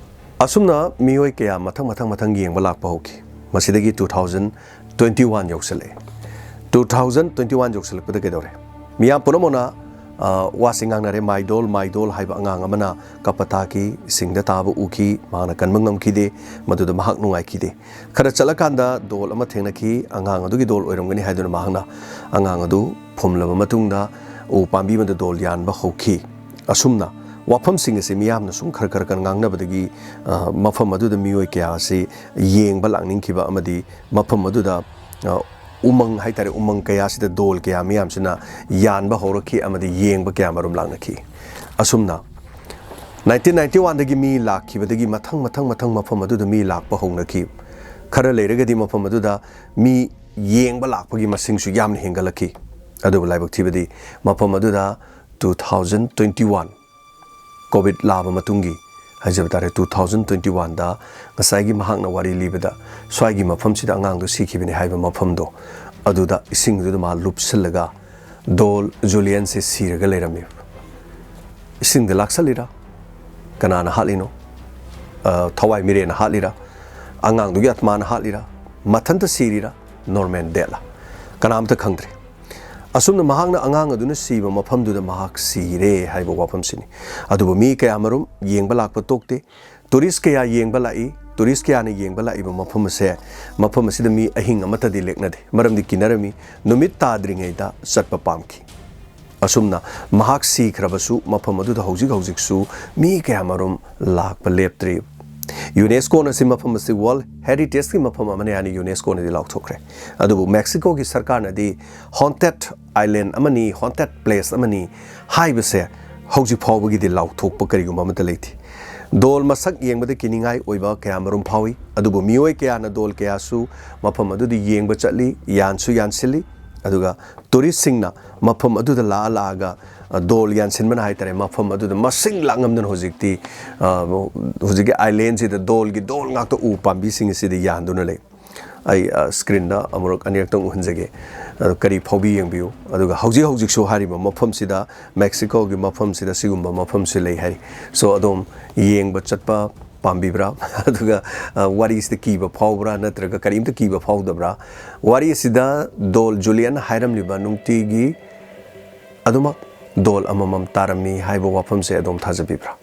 ꯑꯁꯨꯝꯅ ꯃꯤꯑꯣꯏ ꯀꯌꯥ ꯃꯊꯪ ꯃꯊꯪ ꯃꯊꯪ ꯌꯦꯡꯕ ꯂꯥꯛꯄ ꯍꯧꯈꯤ꯫ ꯃꯁꯤꯗꯒꯤ two thousand twenty one ꯌꯧꯁꯜꯂꯛꯑꯦ꯫ Two thousand twenty one ꯌꯧꯁꯜꯂꯛꯄꯗ ꯀꯩꯗꯧꯔꯦ? ꯃꯤꯌꯥꯝ ꯄꯨꯝꯅꯃꯛꯅ, ꯑ, ꯋꯥꯁꯤ ꯉꯥꯡꯅꯔꯦ, "My doll, my doll" ꯍꯥꯏꯕ ꯑꯉꯥꯡ ꯑꯃꯅ ꯀꯞꯄ ꯇꯥꯈꯤ, ꯏꯁꯤꯡꯗ ꯇꯥꯕ ꯎꯈꯤ, ꯃꯍꯥꯛꯅ ꯀꯟꯕ ꯉꯝꯈꯤꯗꯦ, ꯃꯗꯨꯗ ꯃꯍꯥꯛ ꯅꯨꯡꯉꯥꯏꯈꯤꯗꯦ꯫ ꯈꯔ ꯆꯠꯂꯀꯥꯟꯗ ꯗꯣꯜ ꯑꯃ ꯊꯦꯡꯅꯈꯤ, ꯑꯉꯥꯡ ꯑꯗꯨꯒꯤ ꯗꯣꯜ ꯑꯣꯏꯔꯝꯒꯅꯤ ꯍꯥꯏꯗꯨꯅ ꯃꯍꯥꯛꯅ ꯑꯉꯥꯡ ꯑꯗꯨ ꯐꯨꯝꯂꯕ ꯃꯇꯨꯡꯗ ꯎ ꯄꯥꯝꯕꯤ ꯑꯃꯗ ꯗꯣꯜ ꯌꯥꯟꯕ ꯍꯧꯈꯤ꯫ ꯑꯁꯨꯝꯅ ꯋꯥꯐꯝꯁꯤꯡ ꯑꯁꯤ ꯃꯤꯌꯥꯝꯅ ꯁꯨꯝ ꯈꯔ ꯈꯔ ꯈꯔ ꯉꯥꯡꯅꯕꯗꯒꯤ, ꯑ, ꯃꯐꯝ ꯑꯗꯨꯗ ꯃꯤꯑꯣꯏ ꯀꯌꯥ ꯑꯁꯤ ꯌꯦꯡꯕ ꯂꯥꯛꯅꯤꯡꯈꯤꯕ ꯑꯃꯗꯤ ꯃꯐꯝ ꯑꯗꯨꯗ, ꯑ, ꯎꯃꯪ ꯍꯥꯏꯇꯥꯔꯦ, ꯎꯃꯪ ꯀꯌꯥꯁꯤꯗ ꯗꯣꯜ ꯀꯌꯥ ꯃꯤꯌꯥꯝꯁꯤꯅ ꯌꯥꯟꯕ ꯍꯧꯔꯛꯈꯤ ꯑꯃꯗꯤ ꯌꯦꯡꯕ ꯀꯌꯥ ꯃꯔꯨꯝ ꯂꯥꯛꯅꯈꯤ꯫ ꯑꯁꯨꯝꯅ nineteen ninety one ꯗꯒꯤ ꯃꯤ ꯂꯥꯛꯈꯤꯕꯗꯒꯤ ꯃꯊꯪ, ꯃꯊꯪ, ꯃꯊꯪ ꯃꯐꯝ ꯑꯗꯨꯗ ꯃꯤ ꯂꯥꯛꯄ ꯍꯧꯅꯈꯤ꯫ ꯈꯔ ꯂꯩꯔꯒꯗꯤ ꯃꯐꯝ ꯑꯗꯨꯗ ꯃꯤ ꯌꯦꯡꯕ ꯂꯥꯛꯄꯒꯤ ꯃꯁꯤꯡꯁꯨ ꯌꯥꯝꯅ ꯍꯦꯟꯒꯠꯂꯛꯈꯤ꯫ ꯑꯗꯨꯕꯨ ꯂꯥꯏꯕꯛ ꯊꯤꯕꯗꯤ, ꯃꯐꯝ ꯑꯗꯨꯗ two thousand twenty one, Covid ꯂꯥꯛꯑꯕ ꯃꯇꯨꯡꯒꯤ ꯍꯥꯏꯖꯕ ꯇꯥꯔꯦ, two thousand twenty one ꯗ ꯉꯁꯥꯏꯒꯤ ꯃꯍꯥꯛꯅ ꯋꯥꯔꯤ ꯂꯤꯕꯗ, "ꯁ꯭ꯋꯥꯏꯒꯤ ꯃꯐꯝꯁꯤꯗ ꯑꯉꯥꯡꯗꯣ ꯁꯤꯈꯤꯕꯅꯤ" ꯍꯥꯏꯕ ꯃꯐꯝꯗꯣ, ꯑꯗꯨꯗ ꯏꯁꯤꯡꯗꯨꯗ ꯃꯥ ꯂꯨꯞꯁꯤꯜꯂꯒ ꯗꯣꯜ ꯖꯨꯂꯤꯌꯟꯁꯦ ꯁꯤꯔꯒ ꯂꯩꯔꯝꯃꯤ꯫ ꯏꯁꯤꯡꯗ ꯂꯥꯛꯁꯜꯂꯤꯔꯥ? ꯀꯅꯥꯅ ꯍꯥꯠꯂꯤꯅꯣ? ꯑ, ꯊꯋꯥꯏ ꯃꯤꯔꯦꯟꯅ ꯍꯥꯠꯂꯤꯔꯥ? ꯑꯉꯥꯡꯗꯨꯒꯤ ꯑꯥꯠꯃꯥꯅ ꯍꯥꯠꯂꯤꯔꯥ? ꯃꯊꯟꯇ ꯁꯤꯔꯤꯔꯥ? ꯅꯣꯔꯃꯦꯜ ꯗꯦꯠꯂ? ꯀꯅꯥꯝꯇ ꯈꯪꯗ꯭ꯔꯦ꯫ ꯑꯁꯨꯝꯅ ꯃꯍꯥꯛꯅ ꯑꯉꯥꯡ ꯑꯗꯨꯅ ꯁꯤꯕ ꯃꯐꯝꯗꯨꯗ ꯃꯍꯥꯛ ꯁꯤꯔꯦ ꯍꯥꯏꯕ ꯋꯥꯐꯝꯁꯤꯅꯤ꯫ ꯑꯗꯨꯕꯨ ꯃꯤ ꯀꯌꯥꯃꯔꯨꯝ ꯌꯦꯡꯕ ꯂꯥꯛꯄ ꯇꯣꯛꯇꯦ꯫ ꯇꯨꯔꯤꯁ ꯀꯌꯥ ꯌꯦꯡꯕ ꯂꯥꯛꯏ꯫ ꯇꯨꯔꯤꯁ ꯀꯌꯥꯅ ꯌꯦꯡꯕ ꯂꯥꯛꯏꯕ ꯃꯐꯝ ꯑꯁꯦ, ꯃꯐꯝ ꯑꯁꯤꯗ ꯃꯤ ꯑꯍꯤꯡ ꯑꯃꯠꯇꯗꯤ ꯂꯦꯛꯅꯗꯦ꯫ ꯃꯔꯝꯗꯤ ꯀꯤꯅꯔꯝꯃꯤ꯫ ꯅꯨꯃꯤꯠ ꯇꯥꯗ꯭ꯔꯤꯉꯩꯗ ꯆꯠꯄ ꯄꯥꯝꯈꯤ꯫ ꯑꯁꯨꯝꯅ ꯃꯍꯥꯛ ꯁꯤꯈ꯭ꯔꯕꯁꯨ, ꯃꯐꯝ ꯑꯗꯨꯗ ꯍꯧꯖꯤꯛ ꯍꯧꯖꯤꯛꯁꯨ ꯃꯤ ꯀꯌꯥꯃꯔꯨꯝ ꯂꯥꯛꯄ ꯂꯦꯞꯇ꯭ꯔꯤ꯫ ꯌꯨꯅꯦꯁꯀꯣꯅ ꯁꯤ ꯃꯐꯝ ꯑꯁꯤ ꯋꯥꯔꯜ ꯍꯦꯔꯤꯇꯦꯖꯀꯤ ꯃꯐꯝ ꯑꯃꯅꯤ ꯍꯥꯏꯅ ꯌꯨꯅꯦꯁꯀꯣꯅꯗꯤ ꯂꯥꯎꯊꯣꯛꯈ꯭ꯔꯦ꯫ ꯑꯗꯨꯕꯨ ꯃꯦꯛꯁꯤꯀꯣꯒꯤ ꯁꯔꯀꯥꯔꯅꯗꯤ ꯍꯣꯟꯇꯦꯠ ꯑꯥꯏꯂꯦꯟ ꯑꯃꯅꯤ, ꯍꯣꯟꯇꯦꯠ ꯄ꯭ꯂꯦꯁ ꯑꯃꯅꯤ ꯍꯥꯏꯕꯁꯦ ꯍꯧꯖꯤꯛ ꯐꯥꯎꯕꯒꯤꯗꯤ ꯂꯥꯎꯊꯣꯛꯄ ꯀꯔꯤꯒꯨꯝꯕ ꯑꯃꯠꯇ ꯂꯩꯇꯦ꯫ ꯗꯣꯜ ꯃꯁꯛ ꯌꯦꯡꯕꯗ ꯀꯤꯅꯤꯡꯉꯥꯏ ꯑꯣꯏꯕ ꯀꯌꯥ ꯃꯔꯨꯝ ꯐꯥꯎꯏ, ꯑꯗꯨꯕꯨ ꯃꯤꯑꯣꯏ ꯀꯌꯥꯅ ꯗꯣꯜ ꯀꯌꯥꯁꯨ ꯃꯐꯝ ꯑꯗꯨꯗ ꯌꯦꯡꯕ ꯆꯠꯂꯤ, ꯌꯥꯟꯁꯨ ꯌꯥꯟꯁꯤꯜꯂꯤ꯫ ꯑꯗꯨꯒ ꯇꯨꯔꯤꯁꯁꯤꯡꯅ ꯃꯐꯝ ꯑꯗꯨꯗ ꯂꯥꯛꯑ ꯂꯥꯛꯑꯒ, ꯑ, ꯗꯣꯜ ꯌꯥꯟꯁꯤꯟꯕꯅ ꯍꯥꯏꯇꯥꯔꯦ, ꯃꯐꯝ ꯑꯗꯨꯗ ꯃꯁꯤꯡ ꯂꯥꯛꯉꯝꯗꯅ ꯍꯧꯖꯤꯛꯇꯤ, ꯑ, ꯍꯧꯖꯤꯛꯀꯤ ꯑꯥꯏꯂꯦꯟꯁꯤꯗ ꯗꯣꯜꯒꯤ ꯗꯣꯜ ꯉꯥꯛꯇ ꯎ ꯄꯥꯝꯕꯤꯁꯤꯡ ꯑꯁꯤꯗ ꯌꯥꯟꯗꯨꯅ ꯂꯩ꯫ ꯑꯩ, ꯑ, ꯁ꯭ꯀ꯭ꯔꯤꯟꯗ ꯑꯃꯨꯔꯛ ꯑꯅꯤꯔꯛꯇꯪ ꯎꯍꯟꯖꯒꯦ꯫ ꯑꯗꯣ ꯀꯔꯤ ꯐꯥꯎꯕꯤ ꯌꯦꯡꯕꯤꯌꯨ꯫ ꯑꯗꯨꯒ ꯍꯧꯖꯤꯛ ꯍꯧꯖꯤꯛꯁꯨ ꯍꯥꯏꯔꯤꯕ ꯃꯐꯝꯁꯤꯗ, ꯃꯦꯛꯁꯤꯀꯣꯒꯤ ꯃꯐꯝꯁꯤꯗ ꯁꯤꯒꯨꯝꯕ ꯃꯐꯝꯁꯤ ꯂꯩ ꯍꯥꯏꯔꯤ꯫ So, ꯑꯗꯣꯝ ꯌꯦꯡꯕ ꯆꯠꯄ ꯄꯥꯝꯕꯤꯕ꯭ꯔꯥ? ꯑꯗꯨꯒ, ꯑ, ꯋꯥꯔꯤꯁꯤꯗ ꯀꯤꯕ ꯐꯥꯎꯕ꯭ꯔꯥ, ꯅꯠꯇ꯭ꯔꯒ ꯀꯔꯤꯝꯇ ꯀꯤꯕ ꯐꯥꯎꯗꯕ꯭ꯔꯥ? ꯋꯥꯔꯤꯁꯤꯗ ꯗꯣꯜ ꯖꯨꯂꯤꯌꯟ ꯍꯥꯏꯔꯝꯂꯤꯕ ꯅꯨꯡꯇꯤꯒꯤ ꯑꯗꯨꯃꯛ ꯗꯣꯜ ꯑꯃꯃꯝ ꯇꯥꯔꯝꯃꯤ ꯍꯥꯏꯕ ꯋꯥꯐꯝꯁꯦ ꯑꯗꯣꯝ ꯊꯥꯖꯕꯤꯕ꯭ꯔꯥ?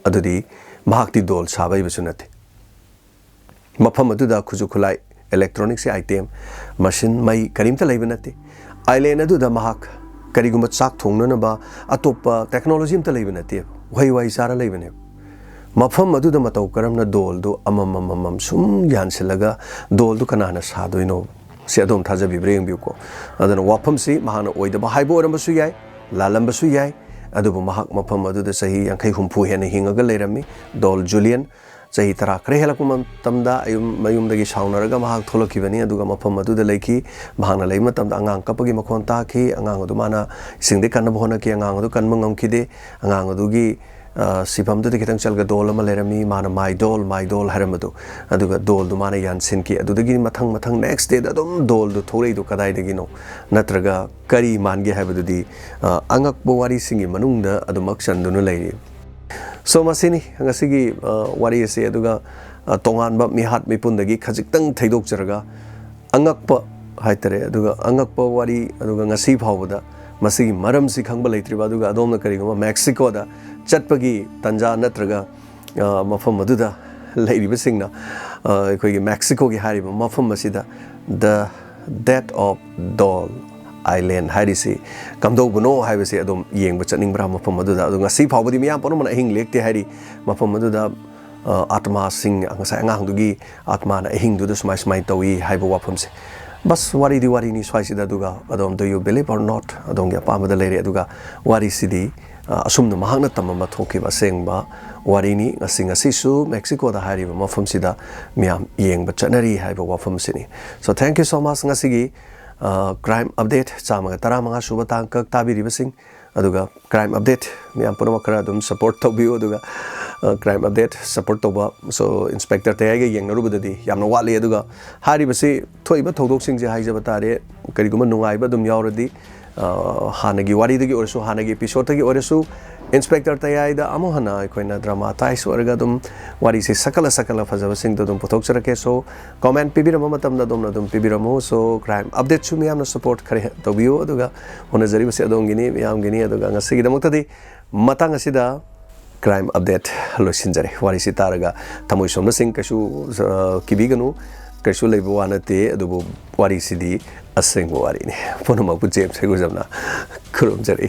ꯑꯗꯨꯗꯤ ꯃꯍꯥꯛꯇꯤ ꯗꯣꯜ ꯁꯥꯕ ꯍꯩꯕꯁꯨ ꯅꯠꯇꯦ꯫ ꯃꯐꯝ ꯑꯗꯨꯗ ꯈꯨꯠꯁꯨ ꯈꯨꯠꯂꯥꯏ, electronics ꯀꯤ item, ꯃꯁꯤꯟ, ꯃꯩ ꯀꯔꯤꯝꯇ ꯂꯩꯕ ꯅꯠꯇꯦ꯫ ꯑꯥꯏꯂꯦꯟ ꯑꯗꯨꯗ ꯃꯍꯥꯛ ꯀꯔꯤꯒꯨꯝꯕ ꯆꯥꯛ ꯊꯣꯡꯅꯅꯕ ꯑꯇꯣꯞꯄ technology ꯑꯝꯇ ꯂꯩꯕ ꯅꯠꯇꯦ꯫ ꯎꯍꯩ ꯋꯥꯍꯩ ꯆꯥꯔ ꯂꯩꯕꯅꯦꯕ꯫ ꯃꯐꯝ ꯑꯗꯨꯗ ꯃꯇꯧ ꯀꯔꯝꯅ ꯗꯣꯜꯗꯨ ꯑꯃꯃꯝ ꯑꯃꯃꯝ ꯁꯨꯝ ꯌꯥꯟꯁꯤꯜꯂꯒ ꯗꯣꯜꯗꯨ ꯀꯅꯥꯅ ꯁꯥꯗꯣꯏꯅꯣ? ꯁꯤ ꯑꯗꯣꯝ ꯊꯥꯖꯕꯤꯕ꯭ꯔꯥ ꯌꯦꯡꯕꯤꯌꯨꯀꯣ꯫ ꯑꯗꯨꯅ ꯋꯥꯐꯝꯁꯤ ꯃꯍꯥꯛꯅ ꯑꯣꯏꯗꯕ ꯍꯥꯏꯕ ꯑꯣꯏꯔꯝꯕꯁꯨ ꯌꯥꯏ, ꯂꯥꯜꯂꯝꯕꯁꯨ ꯌꯥꯏ, ꯑꯗꯨꯕꯨ ꯃꯍꯥꯛ ꯃꯐꯝ ꯑꯗꯨꯗ ꯆꯍꯤ ꯌꯥꯡꯈꯩ ꯍꯨꯝꯐꯨ ꯍꯦꯟꯅ ꯍꯤꯡꯉꯒ ꯂꯩꯔꯝꯃꯤ꯫ ꯗꯣꯜ ꯖꯨꯂꯤꯌꯟ ꯆꯍꯤ ꯇꯔꯥ ꯈꯔ ꯍꯦꯜꯂꯛꯄ ꯃꯇꯝꯗ ꯑꯌꯨꯝ-, ꯃꯌꯨꯝꯗꯒꯤ ꯁꯥꯎꯅꯔꯒ ꯃꯍꯥꯛ ꯊꯣꯛꯂꯛꯈꯤꯕꯅꯤ, ꯑꯗꯨꯒ ꯃꯐꯝ ꯑꯗꯨꯗ ꯂꯩꯈꯤ꯫ ꯃꯍꯥꯛꯅ ꯂꯩꯕ ꯃꯇꯝꯗ ꯑꯉꯥꯡ ꯀꯞꯄꯒꯤ ꯃꯈꯣꯟ ꯇꯥꯈꯤ꯫ ꯑꯉꯥꯡ ꯑꯗꯨ ꯃꯥꯅ ꯏꯁꯤꯡꯗꯒꯤ ꯀꯟꯅꯕ ꯍꯣꯠꯅꯈꯤ꯫ ꯑꯉꯥꯡ ꯑꯗꯨ ꯀꯟꯕ ꯉꯝꯈꯤꯗꯦ꯫ ꯑꯉꯥꯡ ꯑꯗꯨꯒꯤ, ꯑ, ꯁꯤꯐꯝꯗꯨꯗ ꯈꯤꯇꯪ ꯆꯠꯂꯒ ꯗꯣꯜ ꯑꯃ ꯂꯩꯔꯝꯃꯤ꯫ ꯃꯥꯅ "My doll, my doll" ꯍꯥꯏꯔꯝꯕꯗꯨ, ꯑꯗꯨꯒ ꯗꯣꯜꯗꯨ ꯃꯥꯅ ꯌꯥꯟꯁꯤꯟꯈꯤ꯫ ꯑꯗꯨꯗꯒꯤ ꯃꯊꯪ ꯃꯊꯪ next dayꯗ ꯑꯗꯨꯝ ꯗꯣꯜꯗꯨ ꯊꯣꯛꯂꯛꯏꯗꯨ ꯀꯗꯥꯏꯗꯒꯤꯅꯣ? ꯅꯠꯇ꯭ꯔꯒ ꯀꯔꯤ ꯃꯥꯟꯒꯦ ꯍꯥꯏꯕꯗꯨꯗꯤ, ꯑ, ꯑꯉꯛꯄ ꯋꯥꯔꯤꯁꯤꯡꯒꯤ ꯃꯅꯨꯡꯗ ꯑꯗꯨꯃꯛ ꯆꯟꯗꯨꯅ ꯂꯩꯔꯤ꯫ So, ꯃꯁꯤꯅꯤ ꯉꯁꯤꯒꯤ, ꯑ, ꯋꯥꯔꯤ ꯑꯁꯤ꯫ ꯑꯗꯨꯒ, ꯑ, ꯇꯣꯉꯥꯟꯕ ꯃꯤꯍꯥꯠ ꯃꯤꯄꯨꯟꯗꯒꯤ ꯈꯖꯤꯛꯇꯪ ꯊꯩꯗꯣꯛꯆꯔꯒ, ꯑꯉꯛꯄ ꯍꯥꯏꯇꯥꯔꯦ, ꯑꯗꯨꯒ ꯑꯉꯛꯄ ꯋꯥꯔꯤ, ꯑꯗꯨꯒ ꯉꯁꯤ ꯐꯥꯎꯕꯗ ꯃꯁꯤꯒꯤ ꯃꯔꯝꯁꯤ ꯈꯪꯕ ꯂꯩꯇ꯭ꯔꯤꯕ, ꯑꯗꯨꯒ ꯑꯗꯣꯝꯅ ꯀꯔꯤꯒꯨꯝꯕ ꯃꯦꯛꯁꯤꯀꯣꯗ ꯆꯠꯄꯒꯤ ꯇꯥꯟꯖꯥ ꯅꯠꯇ꯭ꯔꯒ, ꯑ, ꯃꯐꯝ ꯑꯗꯨꯗ ꯂꯩꯔꯤꯕꯁꯤꯡꯅ, ꯑ, ꯑꯩꯈꯣꯏꯒꯤ ꯃꯦꯛꯁꯤꯀꯣꯒꯤ ꯍꯥꯏꯔꯤꯕ ꯃꯐꯝ ꯑꯁꯤꯗ, The Death of Doll Island ꯍꯥꯏꯔꯤꯁꯤ ꯀꯝꯗꯧꯕꯅꯣ ꯍꯥꯏꯕꯁꯤ ꯑꯗꯨꯝ ꯌꯦꯡꯕ ꯆꯠꯅꯤꯡꯕ꯭ꯔꯥ? ꯃꯐꯝ ꯑꯗꯨꯗ, ꯑꯗꯣ ꯉꯁꯤ ꯐꯥꯎꯕꯗꯤ ꯃꯤꯌꯥꯝ ꯄꯨꯝꯅꯃꯛꯅ ꯑꯍꯤꯡ ꯂꯦꯛꯇꯦ ꯍꯥꯏꯔꯤ꯫ ꯃꯐꯝ ꯑꯗꯨꯗ ꯑ, ꯑꯥꯇꯃꯥꯁꯤꯡ, ꯉꯁꯥꯏ ꯑꯉꯥꯡꯗꯨꯒꯤ ꯑꯥꯇꯃꯥꯅ ꯑꯍꯤꯡꯗꯨꯗ ꯁꯨꯃꯥꯏ ꯁꯨꯃꯥꯏꯅ ꯇꯧꯏ ꯍꯥꯏꯕ ꯋꯥꯐꯝꯁꯦ꯫ ꯕꯁ, ꯋꯥꯔꯤꯗꯤ ꯋꯥꯔꯤꯅꯤ ꯁ꯭ꯋꯥꯏꯁꯤꯗ꯫ ꯑꯗꯨꯒ ꯑꯗꯣꯝ, do you believe or not, ꯑꯗꯣꯝꯒꯤ ꯑꯄꯥꯝꯕꯗ ꯂꯩꯔꯦ꯫ ꯑꯗꯨꯒ ꯋꯥꯔꯤꯁꯤꯗꯤ, ꯑ, ꯑꯁꯨꯝꯅ ꯃꯍꯥꯛꯅ ꯇꯝꯕ ꯑꯃ ꯊꯣꯛꯈꯤꯕ ꯑꯁꯦꯡꯕ ꯋꯥꯔꯤꯅꯤ꯫ ꯉꯁꯤ, ꯉꯁꯤꯁꯨ ꯃꯦꯛꯁꯤꯀꯣꯗ ꯍꯥꯏꯔꯤꯕ ꯃꯐꯝꯁꯤꯗ ꯃꯤꯌꯥꯝ ꯌꯦꯡꯕ ꯆꯠꯅꯔꯤ ꯍꯥꯏꯕ ꯋꯥꯐꯝꯁꯤꯅꯤ꯫ So, thank you so much꯫ ꯉꯁꯤꯒꯤ, ꯑ, Crime Update ꯆꯥꯝꯃꯒ ꯇꯔꯥꯃꯉꯥ ꯁꯨꯕ ꯇꯥꯡꯀꯛ ꯇꯥꯕꯤꯔꯤꯕꯁꯤꯡ, ꯑꯗꯨꯒ Crime Update ꯃꯌꯥꯝ ꯄꯨꯝꯅꯃꯛ ꯈꯔ ꯑꯗꯨꯝ support ꯇꯧꯕꯤꯌꯨ꯫ ꯑꯗꯨꯒ, ꯑ, Crime Update support ꯇꯧꯕ, so, Inspector ꯇꯌꯥꯏꯒ ꯌꯦꯡꯅꯔꯨꯕꯗꯗꯤ ꯌꯥꯝꯅ ꯋꯥꯠꯂꯤ꯫ ꯑꯗꯨꯒ ꯍꯥꯏꯔꯤꯕꯁꯤ ꯊꯣꯛꯏꯕ ꯊꯧꯗꯣꯛꯁꯤꯡꯁꯦ ꯍꯥꯏꯖꯕ ꯇꯥꯔꯦ, ꯀꯔꯤꯒꯨꯝꯕ ꯅꯨꯡꯉꯥꯏꯕ ꯑꯗꯨꯝ ꯌꯥꯎꯔꯗꯤ, ꯑ, ꯍꯥꯟꯅꯒꯤ ꯋꯥꯔꯤꯗꯒꯤ ꯑꯣꯏꯔꯁꯨ, ꯍꯥꯟꯅꯒꯤ episode ꯇꯒꯤ ꯑꯣꯏꯔꯁꯨ, Inspector ꯇꯌꯥꯏꯗ ꯑꯃꯨꯛ ꯍꯟꯅ ꯑꯩꯈꯣꯏꯅ dramatise ꯑꯣꯏꯔꯒ ꯑꯗꯨꯝ ꯋꯥꯔꯤꯁꯦ ꯁꯛꯀꯠꯂ ꯁꯛꯀꯠꯂ ꯐꯖꯕꯁꯤꯡꯗꯣ ꯑꯗꯨꯝ ꯄꯨꯊꯣꯛꯆꯔꯛꯀꯦ꯫ So, comment ꯄꯤꯕꯤꯔꯝꯕ ꯃꯇꯝꯗ ꯑꯗꯣꯝꯅ ꯑꯗꯨꯝ ꯄꯤꯕꯤꯔꯝꯃꯨ꯫ So, Crime Update ꯁꯨ ꯃꯤꯌꯥꯝꯅ support ꯈꯔ ꯍꯦꯛ ꯇꯧꯕꯤꯌꯨ꯫ ꯑꯗꯨꯒ ꯍꯣꯠꯅꯖꯔꯤꯕꯁꯤ ꯑꯗꯣꯝꯒꯤꯅꯤ, ꯃꯤꯌꯥꯝꯒꯤꯅꯤ꯫ ꯑꯗꯨꯒ ꯉꯁꯤꯒꯤꯗꯃꯛꯇꯗꯤ ꯃꯇꯥꯡ ꯑꯁꯤꯗ Crime Update ꯂꯣꯏꯁꯤꯟꯖꯔꯦ꯫ ꯋꯥꯔꯤꯁꯤ ꯇꯥꯔꯒ ꯊꯃꯣꯏ ꯁꯣꯝꯕꯁꯤꯡ ꯀꯩꯁꯨ, ꯑ, ꯀꯤꯕꯤꯒꯅꯨ, ꯀꯩꯁꯨ ꯂꯩꯕ ꯋꯥ ꯅꯠꯇꯦ꯫ ꯑꯗꯨꯕꯨ ꯋꯥꯔꯤꯁꯤꯗꯤ ꯑꯁꯦꯡꯕ ꯋꯥꯔꯤꯅꯤ꯫ ꯄꯨꯝꯅꯃꯛꯄꯨ ꯖꯦꯝꯁ ꯍꯩꯒ꯭ꯔꯨꯖꯝꯅ ꯈꯨꯔꯨꯝꯖꯔꯤ꯫